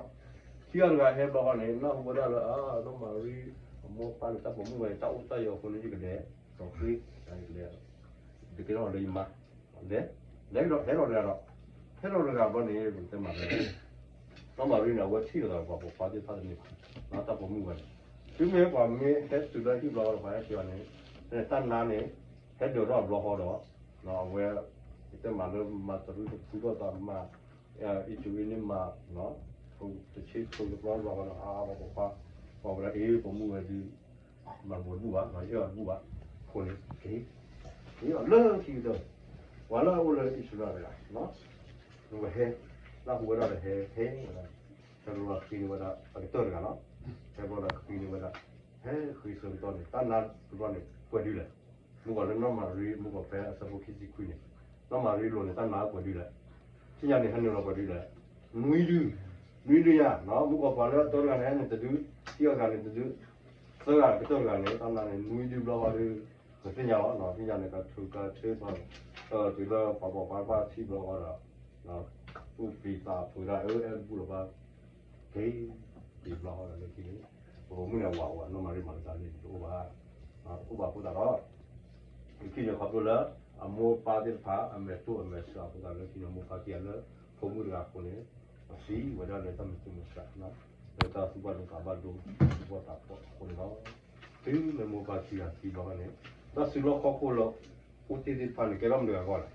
ီၤ. ခံဂၤတဂၤဟဲဘျီဃီန့ၣ် နၢ်ဟူဝဲဒၣ်လၢ နီၢ်မၤရံ အမိၢ်ပၢ်န့ၣ် တၢ်ပိာ်မုၣ်ဝဲန့ၣ် တၢ်အိၣ်တၢ်ယီၤအဃိန့ၣ် ယကလဲၤ ဒီးဃ့ ယကလဲၤ တကဲထီၣ်လၢယမါ လဲၤ လဲၤဒီးဟဲလီၤတဂၤဒီး ဟဲလီၤတဂၤဘျီန့ၣ် ပကတဲမးလၢ နီၢ်မၤရံန့ၣ် အဝဲထံၣ်လိာ်သးဒီးပှၤပိာ်ခွါသ့ၣ်တဖၣ်တန့ၢ်ဘၣ် တၢ်ပိာ်မုၣ်ဝဲန့ၣ် တုၤမ့ၢ်ပှၤမ့ၢ်ဟဲတုၤလၢဟံၣ်ဘျီဃီဒီး ပှၤဟဲက့ၤအီၤန့ၣ် တၢ်နါန့ၣ် ဟဲဒၢးထီၣ်အဘျီဃီဒီး အဝဲ ပကတဲမးလၢမၤတရူးတဖုထီၣ်သးမး အံၤတရူးန့ၣ်မး တဆ့ဆိတဘျီဘျီဃီဒီး အါ ပှၤပိာ်ခွါ ပှၤဝဲဒၣ်အ့ၣ် ပိာ်မုၣ်ဝဲဒုး မၤတဘူၣ်ဘၣ် မၤယဲၢ်အီၤတဘူၣ်ဘၣ် အဃိန့ၣ် က့ၤ က့ၤအီၤလၢခံကတၢၢ် ပှၤလၢအအိၣ်လၢအံၣ်စရ့လးတဂၤ ဝဲဟဲ နၢ်ဟူဝဲဒၣ်ဒီးဟဲ ဟဲဝဲဒၣ် ဟဲဘျီဒီးဃ့န့ၢ်ဝဲဒၣ် အကတၢၢ်တဂၤလီၤ ဟဲဘျီဒီးဃ့န့ၢ်ဝဲဒၣ် ဟဲဃ့ဆၢကတီၢ်န့ၣ် တၢ်နါတဘျီန့ၣ် ပှဲၤဒုလဲၣ် မုၢ်ကီၢ်လၢနီၢ်မၤရံ မုၢ်ကီၢ်ဖဲအဆၢဖိခံဆံခွံန့ၣ် နီၢ်မၤရံလိၤန့ၣ် တၢ်နါပှဲၤဒုလဲၣ် ထံၣ်ညါန့ၣ် ဟဲနုာ်လီၤပှဲၤဒုလဲၣ် နွံဒု နွံဒုညါ မုၢ်ကီၢ်ပှၤလၢအတၢတဂၤန့ၣ် ဟဲန့ၣ်တဒု ခံဂၤတဂၤန့ၣ်တဒု သၢဂၤကတၢၢ်တဂၤန့ၣ် တၢ်နါန့ၣ် နွံဒုဘျီဃီဒီး ပသ့ၣ်ညါလီၤ သ့ၣ်ညါန့ၣ် ကထုးကထၢ တုၤလၢပှၤပိာ်ခွါတဖၣ်ထံၣ်ဘျီဃီဒီး သူၣ်ပျံၤသးဖုးဒၣ် အၢ အဲၣ်တဘူၣ်လၢၤဘၣ် က့ၤ က့ၤဘျီဃီဒီးလၢခံန့ၣ် ပပိာ်မုၣ်န့ၣ် ဝးဝး နီၢ်မၤရံမၤကဒၤလ့န့ၣ် တအိၣ်ဘၣ် တအိၣ်ဘၣ်အဃိသတးဒီး လၢခံန့ၣ်ခီဖျိလၢ အမိၢ်ပၢ်သ့ၣ်တဖၣ် အမဲာ်တိၢ်အမဲာ်ဆှးအဃိသတး လၢခံန့ၣ် အမိၢ်ပၢ်ခံဂၤလၢ ဖိမုၣ်တဂၤအဃိန့ၣ် အသံဝဲဒၣ်လၢတၢ်မဲာ်တိၢ်မဲာ်ဆှး လၢတၢ်သူၣ်ဘၣ်ဒိသးဘၣ်ဒိ သူၣ်ဘီၣ်သးဘီၣ်အဃိန့ၣ်လီၤ. တုၤမ့ၢ်မိၢ်ပၢ်ခံဂၤသံဘျီဃီန့ၣ် တၢ်စုလီၢ်ခီၣ်ခိၣ်လၢ အိၣ်တ့ၢ်သ့ၣ်တဖၣ်န့ၣ် ကဲထီၣ်မတၤတဂၤအဂီၢ်လဲၣ်,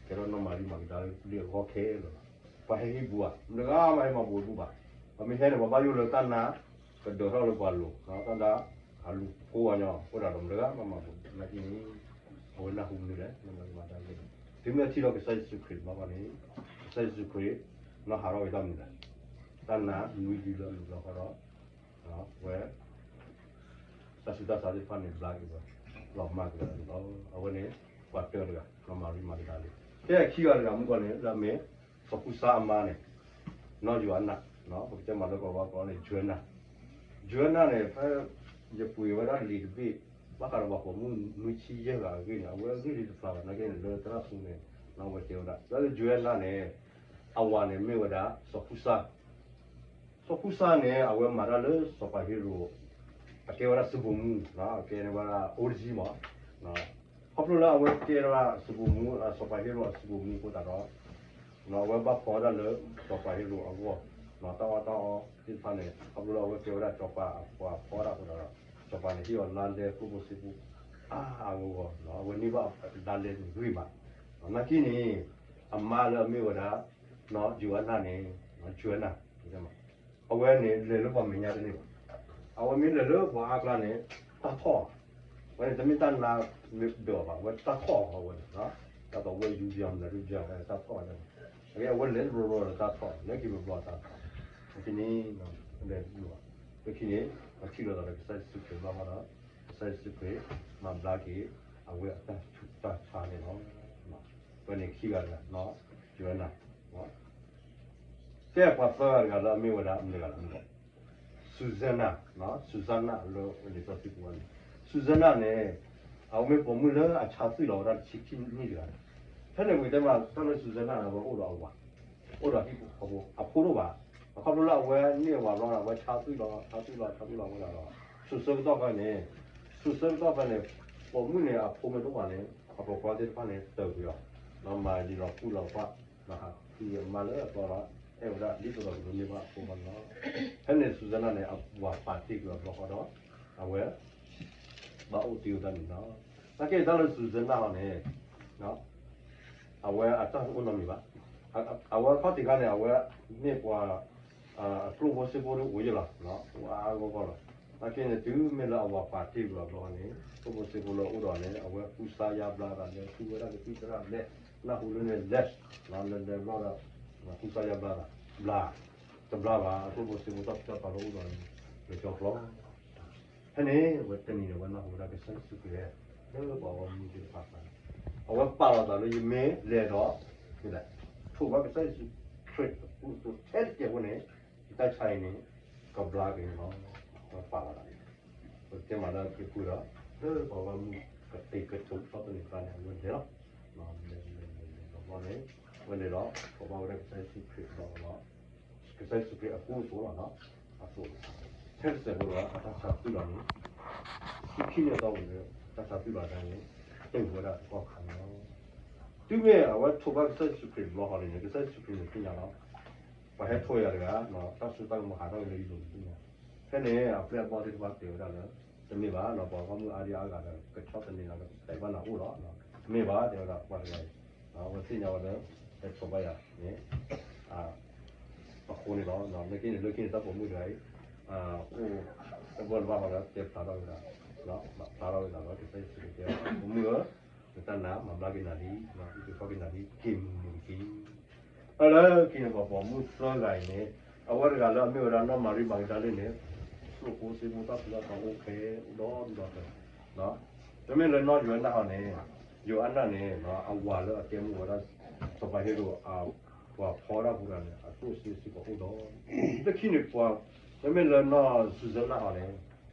ကဲထီၣ်နီၢ်မၤရံမၤကဒၤလ့အဂီၢ်ခဲလၢာ်လီၤ. ပှၤဟဲဟံးဘူးဧါ, မတၤတဂၤမးဟဲမၤဘူးတဘူၣ်ဘၣ်. ပှၤမ့ၢ်ဟဲန့ၣ် ပှၤဘၣ်ယိၣ်လၢတၢ်နါ ကဒၢးထီၣ်လၢပှၤလိၤ, တၢ်ဒၣ်အလူၤဖိအီၤညီ အိၣ်ဒၣ်ဒီးမတၤတဂၤမးမၤဘူးနာ်က့န့ၣ် အဝဲနၢ်ဟူမနုၤလဲၣ်, နီၢ်မၤရံမၤကဒၤလ့ တုၤမ့ၢ်ထံၣ်ဒီးကစၢ်ယ့ၣ်ၡူးခရံာ်ဘျီဃီန့ၣ် ကစၢ်ယ့ၣ်ၡူးခရံာ် နီၢ်ဟးထီၣ်ဝဲတၢ်မနုၤလဲၣ်, တၢ်နါနွံဒုလၢအမုာ်ဘျီဃီဒီး ဝဲ တၢ်ဆူးတၢ်ဆါသ့ၣ်တဖၣ်န့ၣ် ဘျါက့ၤဝဲ လီၤမၢ်က့ၤဝဲဒၣ်န့ၣ်လီၤ. အဝဲန့ၣ် ပှၤတၢတဂၤ နီၢ်မၤရံမၤကဒၤလ့ၣ်. ကဲခံဂၤတဂၤမုၢ်ကီၢ်န့ၣ် လၢအမ့ၢ်စီၤကူစါအမါန့ၣ် နီၢ်ယိၤအနၣ်, ပကတဲမးလၢကီၢ်ဝါကီၢ်န့ၣ် ယွဲနၣ်, ယွဲနၣ်န့ၣ် ဖဲယပှ့ၤဝဲဒၣ်လံာ်တဘ့ၣ် ဘၣ်ဃးဒီးပှၤပိာ်မုၣ်နွံဆံယဲၢ်ဂၤအဂ့ၢ်န့ၣ် အဝဲအဂ့ၢ်ဒ်တဖျါဘၣ် နာ်က့န့ၣ် လၢသရၣ်သူန့ၣ် အဝဲတဲဝဲဒၣ် လၢယွဲနၣ်န့ၣ် အဝၤန့ၣ်မ့ၢ်ဝဲဒၣ် စီၤကူစါ စီၤကူစါန့ၣ် အဝဲမၤတၢ်လၢစီၤပၤဟ့ရိာ် အကဲဝဲဒၣ်စုဗိုလ်မှူး, အကဲဝဲဒၣ်အိၣ်တယံၤမး, ခီဖျိလၢအဝဲကဲဝဲဒၣ်စုဗိုလ်မှူး စီၤပၤဟ့ရိာ်အစုဗိုလ်မှူးအဃိသတးဒီး အဝဲဘၣ်ဖီဝဲဒၣ်လၢစီၤပၤဟ့ရိာ်အဂီၢ်, တၢ်အီၣ်တၢ်အီသ့ၣ်တဖၣ်န့ၣ် ခီဖျိလၢအဝဲကဲဝဲဒၣ်စီၤပၤအပှၤဖီဒၣ်အဃိသတးဒီး စီၤပၤန့ၣ်ဟ့ၣ်အီၤလါလဲကျိၣ်ဖိစ့ဖိ အါအါဂီၢ်ဂီၢ်, အဝဲန့ၢ်ဘၣ်လါလဲန့ၣ်ဂ့ၤဘၣ်, နာ်က့န့ၣ် အမါလၢအမ့ၢ်ဝဲဒၣ် ယိၤအနၣ်န့ၣ် ယွဲနၣ် အဝဲန့ၣ်လဲၤလၢပှၤမဲာ်ညါတန့ၢ်ဘၣ်, အဝဲမ့ၢ်လဲၤလၢပှၤအါကျါန့ၣ် တၢ်ထီၣ်, အဝဲန့ၣ်တမ့ၢ်တၢ်နါဒၢးဘၣ် အဝဲတၢ်ထီၣ်အဝဲန့ၣ်, တၢ်သိးဝဲယူၤယၤမနုၤဒုးယၤဝဲတၢ်ထီၣ်ဝဲန့ၣ်, အဝဲလဲၤတဘျီဘျီဒီးတၢ်ထီၣ် လဲၤက့ၤဘျီဘျီတၢ်ထီၣ်, အဃိန့ၣ် လဲၤတဘျီဘၣ်, လၢခံန့ၣ် ပထံၣ်လိာ်သးဒီးကစၢ်ယ့ၣ်ၡူးခရံာ်ဘျီဃီဒီး ကစၢ်ယ့ၣ်ၡူးခရံာ် မၤဘျါက့ၤ အဝဲအတၢ်ဆူးတၢ်ဆါန့ၣ်လီၤ. ဝဲန့ၣ်ခံဂၤတဂၤ ယွဲနၣ် ကဲပှၤသၢဂၤတဂၤလၢအမ့ၢ်ဝဲဒၣ်မနုၤဂၤလဲၣ်, စူစဲနၣ်, စူစဲနၣ်လၢလံာ်စီဆှံပူၤန့ၣ်, စူစဲနၣ်န့ၣ် အဝဲမ့ၢ်ပိာ်မုၣ်လၢအဆါသွံၣ်လီၤဝဲဒၣ်တဆံခံနံၣ်တဂၤ, ဖဲန့ၣ်ဝံၤတဲမး တၢ်လၢစူစဲနၣ်န့ၣ် အဝဲအိၣ်ဒီးအဝၤ, အိၣ်ဒီးဟံၣ်ဖိဃီဖိ အဖိဒိၣ်ဘၣ်, အခီဖျိလၢအဝဲန့ၢ်အဝၤဘျီဒီး အဝဲဆါသွံၣ်လီၤ ဆါသွံၣ်လီၤ ဆါသွံၣ်လီၤဝဲဒၣ်ဒီး စိၤဆၢကတီၢ်ဖဲန့ၣ်, စိၤဆၢကတီၢ်ဖဲန့ၣ် ပိာ်မုၣ်န့ၣ် အဖိမ့ၢ်တအိၣ်ဘၣ်န့ၣ် အပိာ်ခွါသ့ၣ်တဖၣ်န့ၣ် တၢၤကွံာ်အီၤ, ဒီးမၤယံၤလီၤကူလီၤကွၢ်, ဒီးဟးဃုအမါလၢအသီဒီး အဲၣ်ဝဲဒၣ်ဒ်သိးဒီးကဒိးန့ၢ်ဘၣ်အဖိဘၣ်န့ၣ်လီၤ. ဖဲန့ၣ်စူစဲနၣ်န့ၣ် အဝၤပာ်တ့ၢ်ကွံာ်အီၤဘျီဃီဒီး အဝဲ ဘၣ်အိၣ်တ့ၢ်ဝဲဒၣ်န့ၣ်လီၤ. နာ်က့တၢ်လၢစူစဲနၣ်ဟီန့ၣ် အဝဲအတၢ်တအိၣ်နီတမံၤဘၣ်. အဝဲခီၣ်ထံးခါန့ၣ် အဝဲမ့ၢ်ပှၤ အကျိၣ်ဖိစ့ဖိဒၣ်အိၣ်ယဲၢ်လီၤ, အိၣ်အါအါဂီၢ်ဂီၢ်လီၤ. နာ်က့န့ၣ် တုၤမ့ၢ်လၢအဝၤပာ်တ့ၢ်ကွံာ်အီၤဘျီန့ၣ် ကျိၣ်ဖိစ့ဖိလၢအအိၣ်ဒီးန့ၣ် အဝဲကူစါယါဘျါသး လဲၤဃုဝဲဒၣ်ကသံၣ်သရၣ်ဘျဲၣ် နၢ်ဟူလၢန့ၣ်လဲၤ လဲၤလဲၤဘျီဒီး ကူစါယါဘျါသး ဘျါ တဘျါဘၣ် အကျိၣ်ဖိစ့ဖိတၢ်ဖံးတၢ်မၤလၢအအိၣ်ဒီးန့ၣ် လၢကၠီဖျီ ဖဲန့ၣ် အဝဲတနံၤန့ၣ် အဝဲနၢ်ဟူဝဲဒၣ်ကစၢ်ယ့ၣ်ၡူးခရံာ် လၢပှၤဂီၢ်မုၢ်သ့ၣ်တဖၣ်အကျါန့ၣ် အဝဲပာ်လီၤသးလၢယမ့ၢ်လဲၤဒီး ထိးဘၣ်ကစၢ်ယ့ၣ်ၡူးခရံာ်အကူအသိးထဲတစဲးဖိန့ၣ် ယတၢ်ဆါအံၤန့ၣ် ကဘျါက့ၤန့ၣ်လီၤ. အဝဲပာ်လီၤသးန့ၣ် ပကတဲမးလၢက့ၤပှ့ၤဒီး လၢပှၤဂီၢ်မုၢ်ကသ့ကထိးထီၣ်သန့ၤကျါန့ၣ် အဝဲလဲၤလီၤ. လဲၤလဲၤလဲၤလဲၤလီၤဘျီန့ၣ် အဝဲလဲၤဒီးထိးဘၣ်ဝဲဒၣ်ကစၢ်ယ့ၣ်ၡူးခရံာ်အဘျီန့ၣ် ကစၢ်ယ့ၣ်ၡူးခရံာ်အကူအသိးလီၤ. အသိး ထဲတစဲးဖိဒီး အတၢ်ဆါသွံၣ်လီၤန့ၣ် ခံနံၣ်အတီၢ်ပူၤန့ၣ် တၢ်ဆါသွံၣ်လီၤတၢ်န့ၣ် တုၤဝဲဒၣ်တကီၢ်ခါန့ၣ်လီၤ. တုၤမ့ၢ်အဝဲထိးဘၣ်ကစၢ်ယ့ၣ်ၡူးခရံာ်တဘျီဃီန့ၣ် ကစၢ်ယ့ၣ်ၡူးခရံာ်န့ၣ်သ့ၣ်ညါလီၤ. ပှၤဟဲထိးယၤတဂၤ တၢ်စိတၢ်ကမီၤဟးထီၣ်က့ၤလၢယလိၤန့ၣ်သ့ၣ်ညါ. ဖဲန့ၣ် အပျဲၢ်အဘီၣ်သ့ၣ်တဖၣ်တဲဝဲဒၣ်လၢ တမ့ၢ်ဘၣ်နီၤ ပှၤဂီၢ်မုၢ်အါဒံအါဂၤဒီး ကဆီၣ်သနံးလီၤ ကတဲာ်ဘၣ်နၤအိၣ်လီၤ. တမ့ၢ်ဘၣ် တဲဝဲဒၣ်ပှၤတဂၤအံၤ အဝဲသ့ၣ်ညါဝဲလၢ ဟဲထိးဘၣ်ယၤန့ၣ် အဃိန့ၣ်လီၤ. လၢခံန့ၣ် လၢခံန့ၣ် တၢ်ပိာ်မုၣ်တဂၤအံၤ အိၣ်တဘၣ်လၢၤဘၣ်ဃီဒီး တဲဖျါထီၣ်ဝဲဒၣ် ဖျါထီၣ်ဝဲဒၣ်လီၤ. ကစၢ်ယ့ၣ်ၡူးခရံာ်တဲ ပိာ်မုၣ်ဧၢ, နတၢ်နာ်မၤဘျါက့ၤနၤလံ, အုၣ်က့ၤခီၣ်က့ၤနၤလံ, က့ၤမုာ်မုာ်တက့ၢ်. ဖဲလၢခံန့ၣ် ပှၤပိာ်မုၣ်သၢဂၤအံၤန့ၣ် အဝဲတဂၤလၢအမ့ၢ်ဝဲဒၣ်နီၢ်မၤရံမၤကဒၤလ့ၣ်န့ၣ် ကျိၣ်ဖိစ့ဖိတၢ်ဖံးတၢ်မၤအိၣ်ခဲအိၣ်ဒီဒူၣ်ဒီထၢ မ့မ့ၢ်လၢနီၢ်ယိၤအနၣ်ဟီန့ၣ် ယိၤအနၣ်န့ၣ် အဝၤလၢအကဲမိၢ်ဝဲဒၣ် စီၤပၤဟ့ရိာ်အ ပှၤဖီဒၣ်ဖိတဂၤန့ၣ် အကျိၣ်စ့စ့ၢ်ကီးအိၣ်ဒီး လၢခံန့ၣ်ပှၤ မ့မ့ၢ်လၢနီၢ်စူစဲနၣ်ဟီန့ၣ်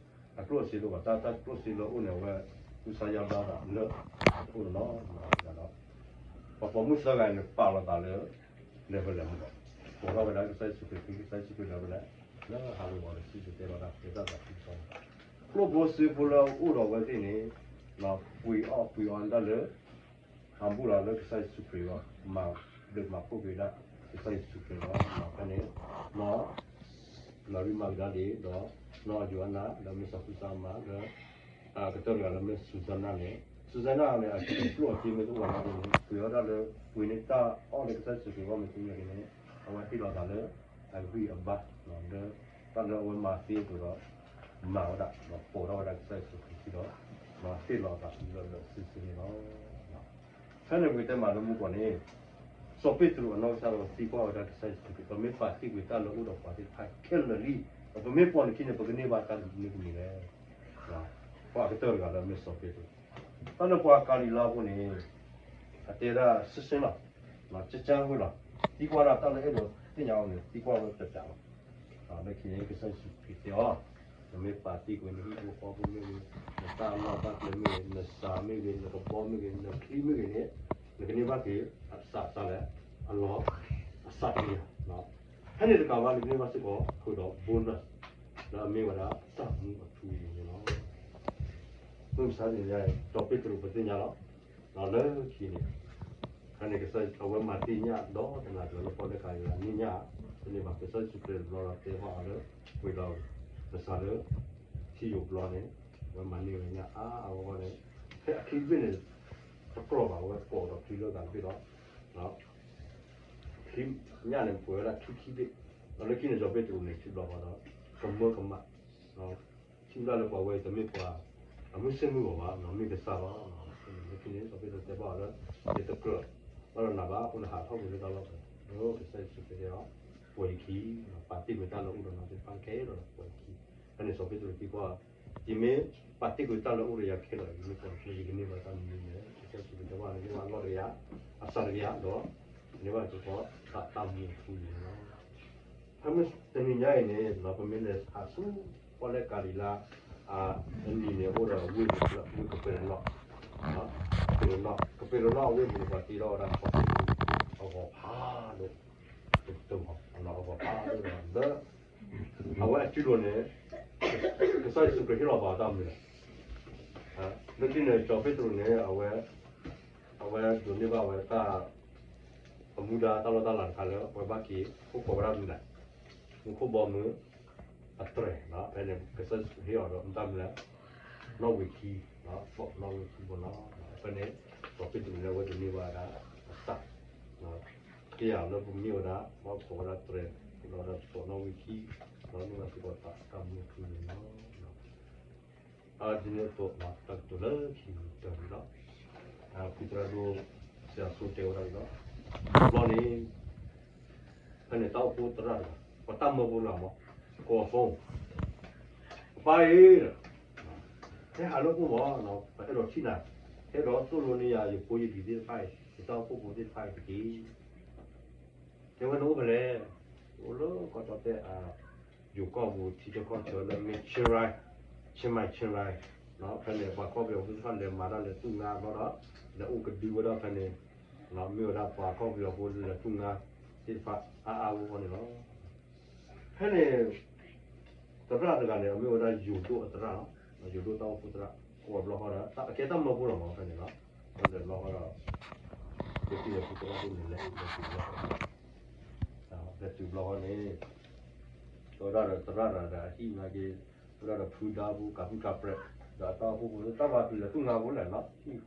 အကျိၣ်စ့တအိၣ်ဘၣ် တၢ်ကျိၣ်စ့လၢအအိၣ်န့ၣ် အဝဲ ကူစါယါဘျါသးလၢအအိၣ်န့ၣ်လီၤ. ဒီး ပှၤပိာ်မုၣ်သၢဂၤန့ၣ် ပာ်လီၤသးလၢ လဲၤဖဲလဲၣ်မ့ၢ်ဒီး ပိာ်ထီၣ်ဝဲဒၣ်ကစၢ်ယ့ၣ်ၡူးခရံာ် ကစၢ်ယ့ၣ်ၡူးခရံာ်လဲၤဖဲလဲၣ် လၢဟးဝ့ၤဝီၤဒီး စံၣ်တဲၤတဲလီၤတၢ် တဲတၢ်သးခုကစီၣ်န့ၣ် ကျိၣ်ဖိစ့ဖိလၢအအိၣ်ဒီးအဝဲသ့ၣ်န့ၣ် ပှ့ၤအီၣ်ပှ့ၤအီဒၣ်လၢ ဟးဘူးလီၤလၢကစၢ်ယ့ၣ်ၡူးခရံာ်အဂီၢ် မၤဒုးမၤဖှိၣ်က့ၤဒၣ် ကစၢ်ယ့ၣ်ၡူးခရံာ်လီၤ. ဖဲန့ၣ် နီၢ်မၤရံမၤကဒၤလ့ၣ် ဒီး နီၢ်ယိၤအနၣ် လၢမ့ၢ်စီၤကူစါအမါ လၢ ကတၢၢ်တဂၤလၢမ့ၢ်စူစဲနၣ်န့ၣ် စူစဲနၣ်န့ၣ် အကျိၣ်အစ့မ့ၢ်တအိၣ်ဘၣ်နာ်က့န့ၣ် ပှ့ၤအီၣ်ဒၣ်လၢ ပှ့ၤန့ၢ်တၢ်အီၣ်လၢကစၢ်ယ့ၣ်ၡူးခရံာ်အဂီၢ်မ့ၢ်သ့ၣ်ညါက့န့ၣ် အဝဲဟ့ၣ်လီၤသးလၢ အဂံၢ်အဘါ လၢ တၢ်လၢအဝဲမၤသ့အသိးဒီး မၤဝဲဒၣ် ဒီးပိာ်ထီၣ်ဝဲဒၣ်ကစၢ်ယ့ၣ်ၡူးခရံာ်ခံဒီး ဟ့ၣ်လီၤသးလၢလၢစုာ်စုာ်န့ၣ်လီၤ. ဖဲန့ၣ်ပကတဲမးလၢမူကီၢ်န့ၣ် စီၤပ့းတရူးအနီၢ်ကစၢ်ဒီးသံကွၢ်ဝဲဒၣ်ကစၢ်ယ့ၣ်ၡူးခရံာ် ပမ့ၢ်ပာ်တ့ၢ်ကွံာ်တၢ်လၢအအိၣ်ဒီးပှၤသ့ၣ်တဖၣ်ခဲလၢာ်လံ ဒီးပမ့ၢ်ပိာ်နခံန့ၣ် ပကန့ၢ်ဘၣ်တၢ်မနုၤတမံၤလဲၣ်. ပှၤကတၢၢ်တဂၤလၢအမ့ၢ်စီၤပ့းတရူး တၢ်လၢပှၤကၤလံၤလါဖိန့ၣ် အတဲဒၣ်စ့ၢ်စ့ၢ်လီၤ, ကကၢဝဲလီၤ, သံကွၢ်ဒၣ်တၢ်လၢအဲၣ်ဒိးသ့ၣ်ညါအီၤန့ၣ် သံကွၢ်ဝဲတပျးလီၤ. လၢခံန့ၣ် ကစၢ်ယ့ၣ်ၡူးခရံာ်တဲအီၤ, နမ့ၢ်ပာ်တ့ၢ်ကွံာ် နဟံၣ်ဖိဃီဖိမ့ၢ်ဂ့ၤ, နတၢ်လီၢ်တၢ်ကျဲမ့ၢ်ဂ့ၤ, နစးမ့ၢ်ဂ့ၤ, နကဘီမ့ၢ်ဂ့ၤ, နချံမ့ၢ်ဂ့ၤန့ၣ်, နကန့ၢ်ဘၣ်က့ၤအစးစးလဲၣ်, အလီၢ်အစးတက့ၢ်. ဖဲန့ၣ်တကးဘၣ် နကန့ၢ်ဘၣ်စ့ၢ်ကီး ဃုာ်ဒီး bonus လၢအမ့ၢ်ဝဲဒၣ် သးမူအထူအယိာ်န့ၣ်လီၤ. မုၢ်မဆါတနံၤညါအံၤ စီၤပ့းတရူးပသ့ၣ်ညါလီၤ. လၢခံန့ၣ်, ဖဲန့ၣ်ကစၢ်အဝဲမၤသ့ၣ်ညါဒီးတနၤကျၢၤလၢပီၣ်လဲၣ်ကၤလံၤန့ၣ်ညါ, တန့ၢ်ဘၣ် ကစၢ်ယ့ၣ်ၡူးခရံာ်တဘျီဒီးတဲဘၣ်အီၤလၢ ပှ့ၤဒီး ကစၢ်လၢ ထံယိာ်ဘျီန့ၣ်, အဝဲမၤန့ၢ်ဝဲညါအါအါဂီၢ်ဂီၢ်န့ၣ်, ဖဲအချံတဘ့ၣ်န့ၣ် တကြၢးဘၣ် အဝဲကိးဒီးချံလၢအဂၤတဘ့ၣ်ဒီး ချံညၣ်န့ၣ်ပှဲၤဝဲဒၣ်ခံခံဘ့ၣ်, ဒီးလၢခံန့ၣ် စီၤပ့းတရူးန့ၣ် ထံဘျီဃီဒီး ကမၢကမၣ်, ထံၣ်ဝဲဒၣ်လၢပှၤဝဲအံၤတမ့ၢ်ပှၤ အမုၢ်ဆ့ၣ်မုၢ်ဂီၤဘၣ်, မ့ၢ်ကစၢ်လီၤ. လၢခံန့ၣ် စီၤပ့းတရူးတဲဘၣ်အီၤလၢ ယတကြၢးဘၣ်ဒီးနၤဘၣ်, အဃိနဟးထီၣ်ကွံာ်လၢတၢ်လီၢ်ပူၤ, ကစၢ်ယ့ၣ်ၡူးခရံာ်တဲအီၤ, ပှဲၤယခံ, ပာ်တ့ၢ်ကွံာ်တၢ်လၢအအိၣ်ဒီးနၤသ့ၣ်တဖၣ်ခဲလၢာ်ဒီးပှဲၤယခံ. ဖဲန့ၣ်စီၤပ့းတရူးသံကွၢ်, ယမ့ၢ်ပာ်တ့ၢ်ကွံာ်တၢ်လၢအအိၣ်ဒီးယၤခဲလၢာ် ယမ့ၢ်ပှဲၤယခံ ယကန့ၢ်ဘၣ်တၢ်မနုၤလဲၣ်. ကစၢ်ယ့ၣ်ၡူးခရံာ်တဲဘၣ်အီၤ နကန့ၢ်ဘၣ်အလီၢ်တကယၤ, အစးတကယၤဒီး ကန့ၢ်ဘၣ်စ့ၢ်ကီး သးမူအထူအယိာ်န့ၣ်လီၤ. ဖဲမုၢ်တနံၤညါအံၤန့ၣ် ပမ့ၢ်လဲၤဟးဆူ ပီၣ်လဲၣ်ကၤလံၤလါ အနံၤန့ၣ် အိၣ်ဒီးဝ့ၢ်တဖျၢၣ် ဝ့ၢ်ကပ့းရနီၣ်, ကပ့းရနီၣ်, ကပ့းရနီၣ်အဝ့ၢ်ပူၤန့ၣ် ပှၤတ့ထီၣ်ဝဲဒၣ်စီၤပ့းတရူးအဂီၤဖးဒိၣ်, တဂီၤ, အဂီၤဖးဒိၣ်ဒီး လၢ အဝဲအစုလိၤန့ၣ် ကစၢ်ယ့ၣ်ၡူးခရံာ်ဟ့ၣ်လီၤပာ်အီၤတၢ်မနုၤလဲၣ်. လၢခံန့ၣ် စီၤပ့းတရူးန့ၣ် အဝဲ အဝဲဒိးန့ၢ်ဘၣ်ဝဲတၢ် အမူဒါတၢ်လီၢ်တၢ်လၤတခါလၢ အဝဲဘၣ်က့ၤ အိၣ်ခိးဝဲဒၣ်မနုၤလဲၣ်, မူခိၣ်ဘီမုၢ် အတြဲၤ, ဖဲန့ၣ် ကစၢ်ယ့ၣ်ၡူးခရံာ်ဟ့ၣ်အီၤဒီးမတၤမနုၤလဲၣ်, နီၣ်ဝံာ်ခံ, နီၣ်ဝံာ်ခံဘိနီၤ. ဖဲန့ၣ် စီၤပ့းတရူးန့ၣ် အဝဲဒိးန့ၢ်ဘၣ်ဝဲဒၣ် အစး က့ယၤလၢပမ့ၢ်ဝဲဒၣ် ဘၣ်အိၣ်ခိးဝဲဒၣ်တြဲၤ, ဒီးစီၤနီၣ်ဝံာ်ခံ, ဒီးန့ၢ်ဘၣ်စ့ၢ်ကီးသးတၢ်မူအထူအယိာ်န့ၣ်လီၤ. ဒ်န့ၣ်အသိး တၢ်ကတိၤလၢခံကတၢၢ်န့ၣ်လီၤ. ဖုသရၣ်ဒိၣ် စံးအဆိတဲဝဲဒၣ်န့ၣ်လီၤ. တဘျီန့ၣ် ဖဲန့ၣ်တၢ်အိၣ်ဖှိၣ်သရၣ်တဂၤ, ပှၤတၢ်မၢဖိတဂၤမး, ကိးအ phone, ပၢ်ဧၢ, ဟဲဟးလၢပှၢ်မး, ပအဲၣ်ဒိးထံၣ်နၤ, ဟဲဒီးသိၣ်လိန့ၢ်ယၤယဖိယလံၤသ့ၣ်တဖၣ်အံၤ, ယတၢ်အိၣ်ဖှိၣ်ဖိသ့ၣ်တဖၣ်အံၤတက့ၢ်. တဲဝဲနအိၣ်ဖဲလဲၣ်, အိၣ်လၢကီၢ်တီတဲာ် ယိၤကီၢ်ပူၤ ထံဆၢကီၢ်ဆၢလၢမ့ၢ် ချင်းရိုင်, ချင်းမိုင် ချင်းရိုင်, ဖဲန့ၣ် ပှၤကီၢ်ပယီၤဖိသ့ၣ်တဖၣ်လဲၤမၤတၢ်လဲၤသူၣ်ငါဘျီဒီး လဲၤအိၣ်ကဒုဝဲဒၣ်ဖဲန့ၣ်, မ့ၢ်ဝဲဒၣ်ပှၤကီၢ်ပယီၤဖိလဲၤသူၣ်ငါသ့ၣ်တဖၣ်အါအါဂီၢ်ဂီၢ်န့ၣ်လီၤ. ဖဲန့ၣ် သရၣ်တဂၤန့ၣ် အမ့ၢ်ဝဲဒၣ်ယိၤဒိၣ်အသရၣ်လီၤ. ယိၤဒိၣ်တၢ်အိၣ်ဖှိၣ်သရၣ် ကိးဘျီဃီဒီး အကဲတၢ်မၢဖိလီၤမး ဖဲန့ၣ်လီၤ. လဲၤဘျီဃီဒီး ကသံၣ်ဒီးဖုသရၣ်ဒိၣ်န့ၣ်လဲၤ လဲၤတုၤဘျီဃီ, လဲၤတုၤဘျီဃီန့ၣ် တဲဝဲဒၣ်ဒီးသရၣ်တဂၤဒီးအဟံၣ်နာ်က့, တဲဝဲဒၣ်ဒီးဖုဒါဖု ကးဖုကးပြဲး, ဒီးအတၢ်အိၣ်ဖှိၣ်ဖိ တၢ်ဘၣ်ပျံၤလဲၤသူၣ်ငါဖိလဲၣ်နီၤ, ဟံၣ်ဃီအိၣ်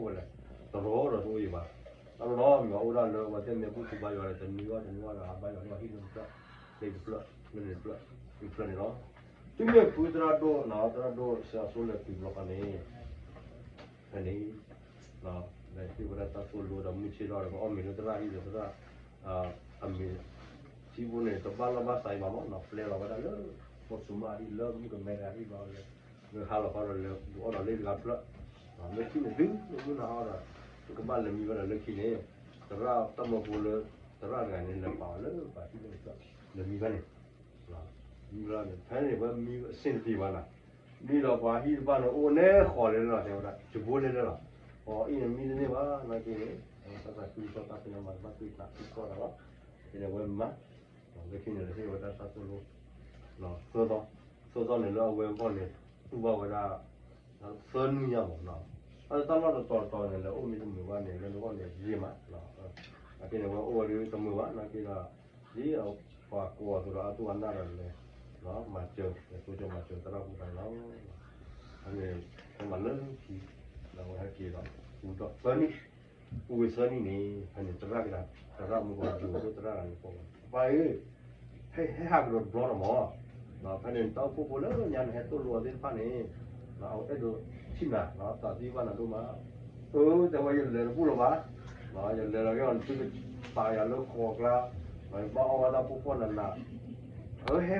ဝဲလဲၣ်, တရီတရီတအိၣ်အံၤဘၣ်. တၢ်လီၤမ့ၢ်အိၣ်ဒၣ်လၢအဝဲသ့ၣ်မ့ၢ်ဘူၣ်ထူဘါယွၤဒီး တနွံဘၣ်တနွံဘၣ်ဒီး အဘါယွၤန့ၢ်အဟံၣ်လၢတဖျၢၣ်, လၢတဖျၢၣ်, လၢတဖျၢၣ်န့ၣ်လီၤ. တုၤမ့ၢ်ဖုသရၣ်ဒိၣ်နီၤ, သရၣ်ဒိၣ်စံးအဆိလဲၤတုၤဘျီဃီန့ၣ် ဖဲန့ၣ် လဲၤဟ့ၣ်ဝဲဒၣ်တၢ်သိၣ်လိဒီးမုၢ်ဆ့ၣ်ထီၣ်ဒီး ကအီၣ်မ့ၤလၢသရၣ်ဟံၣ်ဒီးသရၣ် အမ့ၤ ထံဖိန့ၣ် တဘၣ်လီၢ်ဘၣ်စးအံၤဘၣ်မးနီၤ, ပျဲလီၤဝဲဒၣ်လၢ မိၢ်သူမါအဟံၣ်လၢမုၣ်ကမဲတဂၤဟံၣ်ဘျီလၢ လၢဟါလီၤခီဒီးလဲၤဒုးအီၣ်ဒီးလၢတဂၤတဖျၢၣ်, လၢခံန့ၣ်ဒုးလၢမုၢ်နၤဟီဒီး ကဘၣ်လဲၤမံဝဲဒၣ်လၢခံန့ၣ် သရၣ်တၢ်မၢဖိလၢ သရၣ်တဂၤန့ၣ် လဲၤပာ်အီၤလၢပှၤဟံၣ်လၢတဖျၢၣ် လဲၤမံဘၣ်န့ၣ် မံဘၣ်န့ၣ် ဖဲန့ၣ်ဝဲမံအဆင်တပြေဘၣ်နၤ, မံဒီးပှၤဟံၣ်တဖၣ်န့ၣ် အိၣ်နဲဃီၤလဲၣ်လီၤ တဲဝဲဒၣ် ယဘိလဲၣ်လဲၣ်လီၤ, အီအံၤန့ၣ်မံတန့ၢ်ဘၣ် နာ်က့န့ၣ် တၢ်သးခုကစီၣ်တၢ်ဖဲန့ၣ်မၤတဘၣ်သ့ၣ်သးခုကစီၣ်တၢ်လီၤ, ဖဲန့ၣ်ဝဲမၤ လၢခံန့ၣ် ဟ့ၣ်ဝဲဒၣ်တၢ်သိၣ်လိ သၢသီ, သၢသီန့ၣ်လၢအဝဲအဂီၢ်န့ၣ် တူၢ်ဘၣ်ဝဲဒၣ် သၢနွံညါမးနီၤ, အတၢ်လီၢ်တတီၤတတီၤန့ၣ် လဲၤအိၣ်မ့ၢ်တမုာ်ဘၣ်န့ၣ် လၢနဂီၢ်န့ၣ်ယံာ်မး, နာ်က့န့ၣ် ဝဲအိၣ်ဝဲဒၣ်တမုာ်ဘၣ် နာ်က့ဒီး ဒ်ပှၤကိးအသိးဒီးအသူၣ်အနၢ်ဒီးလဲၤ မၤစၢၤ လဲၤတိစၢၤမၤစၢၤသရၣ်ဖိတၢ်လီၤ, အန့ၣ် ဟဲမၤလၢခံ ဒီးဝဲဟဲက့ၤဒီး ပူၤဒီးသၢနံၣ်, ပူၤဝံၤသၢနံၣ်န့ၣ် ဖဲန့ၣ်သရၣ်ကဒါ သရၣ်မုၢ်ကီးဒိၣ်သရၣ်ဂၤန့ၣ်ကိးဝဲ ပၢ်ဧၢ ဟဲဟးကဒီးတဘျီဒီးမး, ဖဲန့ၣ် တၢ်အိၣ်ဖှိၣ်ဖိလၢညါန့ၣ်ဟဲသိၣ်လိအီၤသ့ၣ်တဖၣ်န့ၣ် အဝဲအဲၣ်ဒိးထံၣ်နၤ သးသံဘၣ်နၤဒိၣ်မး, အၢ တဲဝဲယလဲၤတဘူၣ်လၢၤဘၣ်, ယလဲၤလီၤက့ၤအီၤ နသုကပာ်ယၤလၢဃီအကျါ, ယဘၣ်အီၣ်ဘၣ်တၢ်ဖိဖှီၣ်နးနး, အၢ ဟဲဃီ,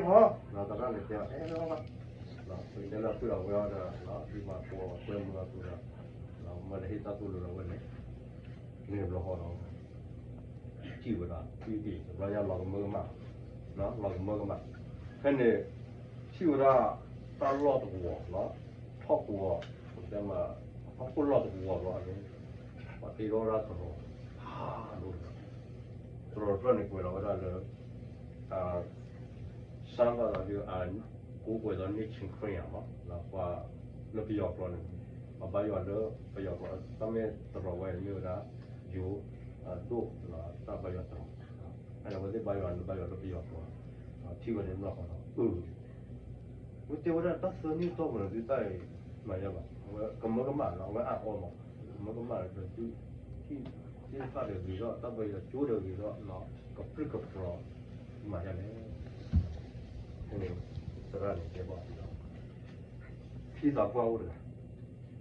သရၣ်န့ၣ်တဲအီၤ ဟဲလီၤဘၣ်, တဲလၢအပုၢ်အဝဲအီၤဒီး ဒ်ပှၤကိးအီၤကွဲမုာ်အသိးဒီး မ့ၢ်လၢဟ့ၣ်တၢ်သိၣ်လိဒီးဝဲန့ၣ် န့ၣ်ဘျီဃီဒီး ထံၣ်ဝဲဒၣ် ထံၣ်တဘျီညါလီၤကမၢကမၣ်, လီၤကမၢကမၣ်, ဖဲန့ၣ် ထံၣ်ဝဲဒၣ် တၢ်လီၢ်တကဝီၤ, ထီၣ်ကဝီၤ, တဲမး, ဟီၣ်ခိၣ်လီၢ်တကဝီၤဘျီန့ၣ် ပှၤတ့ထီၣ်ဝဲဒၣ်သရိာ် ဖးဒိၣ်တဖျၢၣ်, သရိာ်တဖျၢၣ်န့ၣ် ကွဲးလီၤဝဲဒၣ်လၢ စၢ်ဘၣ်သးဒုး အကိးကွဲးဒီးန့ၢ်ဆ့ခွ့ယၤမး, ပှၤလၢပယီၤကျိာ်န့ၣ် ပဘါယွၤလၢပယီၤကျိာ် တၢ်မ့ၢ်သရိာ်ဝဲန့ၣ်မ့ၢ်ဝဲဒၣ် ယိၤဒိၣ် တၢ်ဘါယွၤသရိာ်, အဝဲသ့ၣ်ဘါယွၤလၢဘါယွၤလၢပယီၤကျိာ်, ထံၣ်ဝဲန့ၣ်ဘျီဃီဒီး အၢ ဝဲတဲဝဲဒၣ်တၢ်သၢနံၣ်တီၢ်ပူၤန့ၣ် သုတၢ်အံၤ မၤယါဘၣ်, အဝဲကမၢကမၣ်လီၤ, အဝဲအါအီၤမး, ကမၢကမၣ်ဒီး သုထံၣ်သ့ၣ်တဖၣ်ဒီးဂ့ၤထီၣ်, တၢ်ဘါယွၤကၠိဒီးဂ့ၤထီၣ်, ကပြုၢ်ကပြီၤ မၤယါလဲၣ်. ဖဲန့ၣ် သရၣ်န့ၣ်တဲဘၣ်အီၤဒီး ဖံသးပှၢ်အိၣ်တဂၤ,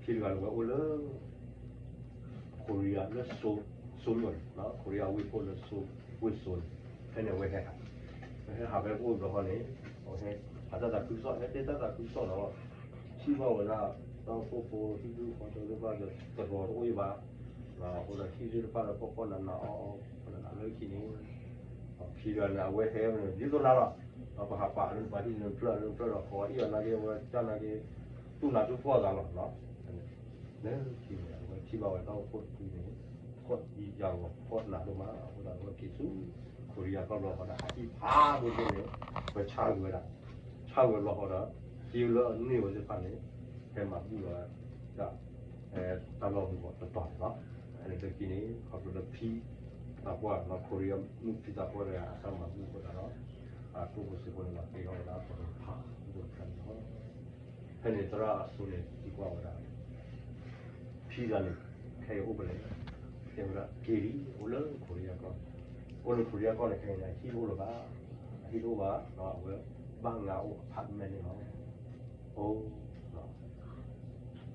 ဖံတဂၤန့ၣ်ဝဲအိၣ်လၢ ခိရံယါ လၢ စိမိၣ်န့ၣ်, ခိရံယါဝ့ၢ်ခိၣ်လၢ ဝ့ၢ်စိန့ၣ်, ဖဲန့ၣ်အဝဲဟဲဟး, ဟဲဟးဖဲအိၣ်ဘျီဃီန့ၣ် အဝဲဟဲဟးတၢ်သးခုကစီၣ်, ဟဲတဲတၢ်သးခုကစီၣ်ဒီး ထံၣ်ဘၣ်ဝဲဒၣ် တၢ်အိၣ်ဖှိၣ်ဖိ ဟံၣ်ဒူၣ်ဃီဖိသ့ၣ်တဖၣ်ဒီး သရိာ်တအိၣ်အံၤဘၣ်, အဃိဒီးထံၣ်သ့ၣ်တဖၣ်ဒီး ဖှီၣ်ဖှီၣ်နးနးအီၣ်အီၣ် ဖှီၣ်နးနးလၢခံန့ၣ်, ဖံတဂၤန့ၣ် အဝဲဟဲန့ၣ် ဒ်သိးနၤလီၤ, ပဟးပာ်လၢနပှၤဟံၣ်လၢနဖျၢၣ်လၢနဖျၢၣ်ဒီး ဃီအံၣ်အီၤနာ်က့ အဝဲကၢ်နာ်က့ တူၢ်နးတူၢ်ဖှီၣ်သးလီၤ. လၢခံန့ၣ် အဝဲထံၣ်ဘၣ်ဝဲတၢ်အိၣ်ဖှိၣ်တဖုန့ၣ် ဖှီၣ်အံၣ်ယၤဂီၤ ဖှီၣ်နးဒိၣ်မး, အဃိသတးဒီး အဝဲက့ၤဆူ ခိရံယါကီၢ်ဘျီဃီဒီး ဟးအံၣ်ဖးဒိၣ်ဒိၣ်န့ၣ် ပဆါကွံာ်ဝဲဒၣ်, ဆါကွံာ်ဘျီဃီဒီး က့ၤလၢအန့ၢ်ဝဲသ့ၣ်တဖၣ်န့ၣ် ဟဲမၤဘူၣ်လီၤဝဲဒၣ် တၢ်လီၢ်မူကီးတတီၤန့ၣ်လီၤ. လၢခံန့ၣ် ခီဖျိလၢဖံသးပှၢ် ခိရံယါမုၣ်ဖံသးပှၢ်တဂၤ အတၢ်မၤဘူၣ်အဃိသတးဒီး အကျိၣ်ဖိစ့ဖိန့ၣ် မၤသ့ထီၣ်ဝဲဒၣ်သရိာ်ဖးဒိၣ်တဖျၢၣ်န့ၣ်လီၤ. ဖဲန့ၣ်သရၣ်အစိန့ၣ် သံကွၢ်ဝဲဒၣ် ဖံတဂၤန့ၣ် ခဲအံၤအိၣ်ဖဲလဲၣ်, တဲဝဲဒၣ် က့ၤလံ အိၣ်လၢခိရံယါကီၢ်, အိၣ်လၢခိရံယါကီၢ်န့ၣ် ခဲအံၤန့ၣ် အဟံၣ်တအိၣ်လၢၤဘၣ်, အဟံၣ်တအိၣ်ဘၣ်, အဝဲဘၣ်ငါအိၣ် apartment န့ၣ်လီၤ. အိ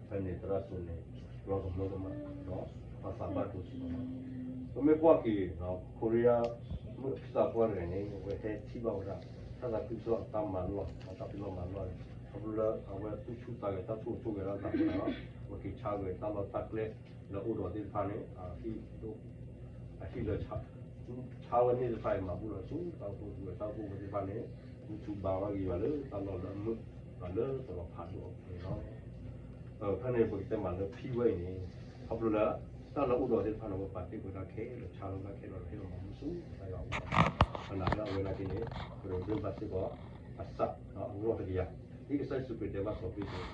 ဖဲန့ၣ်သရၣ်စိန့ၣ် လီၤကမၢကမၣ်ဒီး ပှၤသးဘၣ်ဒိစ့ၢ်ကီးလီၤ. ပမ့ၢ်ကွၢ်က့ၤ ခိရံယါမုၣ်ဖံသးပှၢ်တဂၤန့ၣ် အဝဲဟဲထံၣ်ဘၣ်ဝဲဒၣ် တၢ်သးခုကစီၣ်တၢ်မၤလီၢ် တၢ်ဖံးလီၢ်မၤလီၢ်န့ၣ် ခီဖျိလၢအဝဲသူၣ်ဆူၣ်သးဂဲၤ တၢ်ဆိၣ်ဂ့ၤဆိၣ်ဝါဒီးသးပှၢ်လီၤ. အဝဲက့ၤဆါကွံာ်တၢ်လီၢ်တၢ်ကျဲလၢအအိၣ်ဒီးသ့ၣ်တဖၣ်န့ၣ် အဟံၣ်ဒိၣ် အဟံၣ်လၢ ဆါဝဲန့ၣ်တဖၣ်အံၤ မၤဘူၣ်လီၤဆူတၢ်အိၣ်ဖှိၣ် တၢ်အိၣ်ဖှိၣ်ဖိသ့ၣ်တဖၣ်န့ၣ် မုၢ်ထူဘါဝဲက့ၤယွၤလၢတၢ်လီၢ်လၢအမုာ်လီၤလၢသရိာ်ဖးဒိၣ်အပူၤန့ၣ်လီၤ. ဖဲန့ၣ်ပကတဲမးလၢဖံဝဲအံၤန့ၣ် ခီဖျိလၢ တၢ်လၢအအိၣ်ဒီးသ့ၣ်တဖၣ်န့ၣ် အဝဲပာ်တ့ၢ်ကွံာ်တၢ်ခဲလၢာ် ဆါလီၤတၢ်ခဲလၢာ်ဒီး ဟ့ၣ်လီၤမၤဘူၣ်ဆူတၢ်ယွၤအပူၤလီၤ. သနာ်က့အဝဲနာ်က့န့ၣ် ပဒိးန့ၢ်ဘၣ်စ့ၢ်ကီး အစၢ်အလီၢ်တကယၤ ဒ်ကစၢ်ယ့ၣ်ၡူးခရံာ်တဲဘၣ်စီၤပ့းတရူး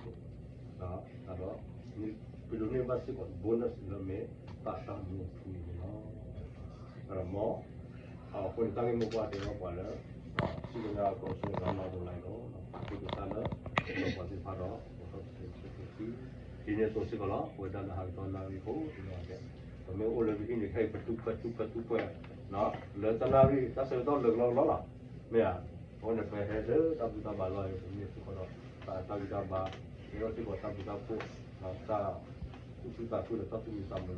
အသိး ဒီး ပဒိးန့ၢ်ဘၣ်စ့ၢ်ကီး bonus လၢမ့ၢ်တၢ်သၣ်မူအထူအယိာ်န့ၣ်လီၤ. ဒီးမ် အဃိန့ၣ် တၢ်ဂ့ၢ်မိၢ်ပှၢ်တဲဘၣ်ပှၤလၢ စံၣ်ညီၣ်အကီၢ်ဆိၣ်ဂ့ၤ မၤဒိးလၢ်ဒီး ပာ်တ့ၢ်ကွံာ်တၢ်လၢ ဒီးပှၤသ့ၣ်တဖၣ်ဒီး ပကီၢ်ပကီၢ်ဆၢက့ၤ ဒ်န့ၣ်အသိးစ့ၢ်ကီးလီၤ. ပဝဲဒၣ်လၢဟးကတီၢ်နၣ်ရံၣ်အဃိ ပမ့ၢ်အိၣ်လၢပဟံၣ်န့ၣ် ခဲအံၤပထူးပှဲၤထူးပှဲၤထူးပှဲၤ လၢတနၣ်ရံၣ် တၢ်ဆၢကတီၢ်လၢာ်ကလီကလီလီၤ. မ့ၢ်ဧါ. အဃိန့ၣ် ပဟဲလၢတၢ်ဘူၣ်တၢ်ဘါလီၢ်အံၤ ပမ့ၢ်စ့ၢ်ကီးဒီး တၢ်ဘူၣ်တၢ်ဘါ ကဲထီၣ်စ့ၢ်ကီးတၢ်ဘူၣ်တၢ်ဘါ တၢ်သူၣ်ခုသးခုဒီးတၢ်သူၣ်မံသးမုာ်လၢပဂီၢ် ပနာ်လၢ ပ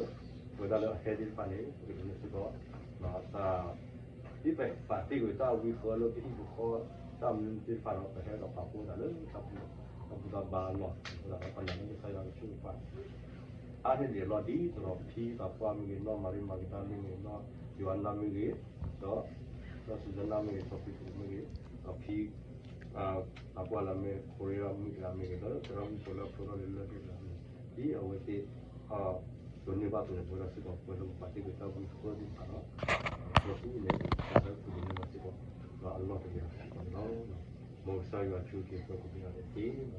ဝဲဒၣ်လၢအဟဲသ့ၣ်တဖၣ်န့ၣ် ပကဒိးန့ၢ်စ့ၢ်ကီး တၢ် ဒ်ပပာ်တ့ၢ်ကွံာ်တၢ်ဝံဃၢလၢပဟံၣ်ပဃီ တၢ်မနုၤသ့ၣ်တဖၣ်ဒီး ပဟဲဒီးပာ်ဖှိၣ်သးလၢ တၢ်ဘူၣ်တၢ်ဘါအလီၢ် အဃိသတးဒီး ပနာ်လၢကစၢ်ယွၤကဆိၣ်ဂ့ၤပှၤ အါန့ၢ်ဒံးအလီၢ်ဒ်သိးဒီး ဖံသးပှၢ်မ့ၢ်ဂ့ၤ နီၢ်မၤရံမၤကဒၤမ့ၢ်ဂ့ၤ နီၢ်ယိၤဟၣ်နါမ့ၢ်ဂ့ၤ ဒီး ဒီးစူၤစဲနါမ့ၢ်ဂ့ၤ စီၤပ့းတရူးမ့ၢ်ဂ့ၤ ဒီးဖံ သးပှၢ်လၢမ့ၢ် ခိရံယါမုၣ်တဂၤမ့ၢ်ဂ့ၤ လၢသရၣ်မုၣ်ဖိလၢအဖျိထီၣ်လၢလၢၢ်ဒိၣ်တဂၤမ့ၢ်ဂ့ၤ ဒ်အဝဲသ့ၣ် ဒိးန့ၢ်ဘၣ်အသိးန့ၣ် ပဝဲဒၣ်စ့ၢ်ကီး ပှဲၤလၢပပာ်တ့ၢ်ကွံာ်တၢ်ဝံဃၢသ့ၣ်တဖၣ်ဒီး ပှဲၤဆူန့ၣ် တၢ်လၢပဒိးန့ၢ်ဘၣ်စ့ၢ်ကီး ဒီးအလီၢ်တဂ့ၤအဂီၢ်န့ၣ်လီၤ. မ်ကစၢ်ယွၤဆိၣ်ဂ့ၤပှၤကိးဂၤဒဲး တၢ်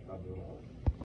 ဘျုးလီၤ.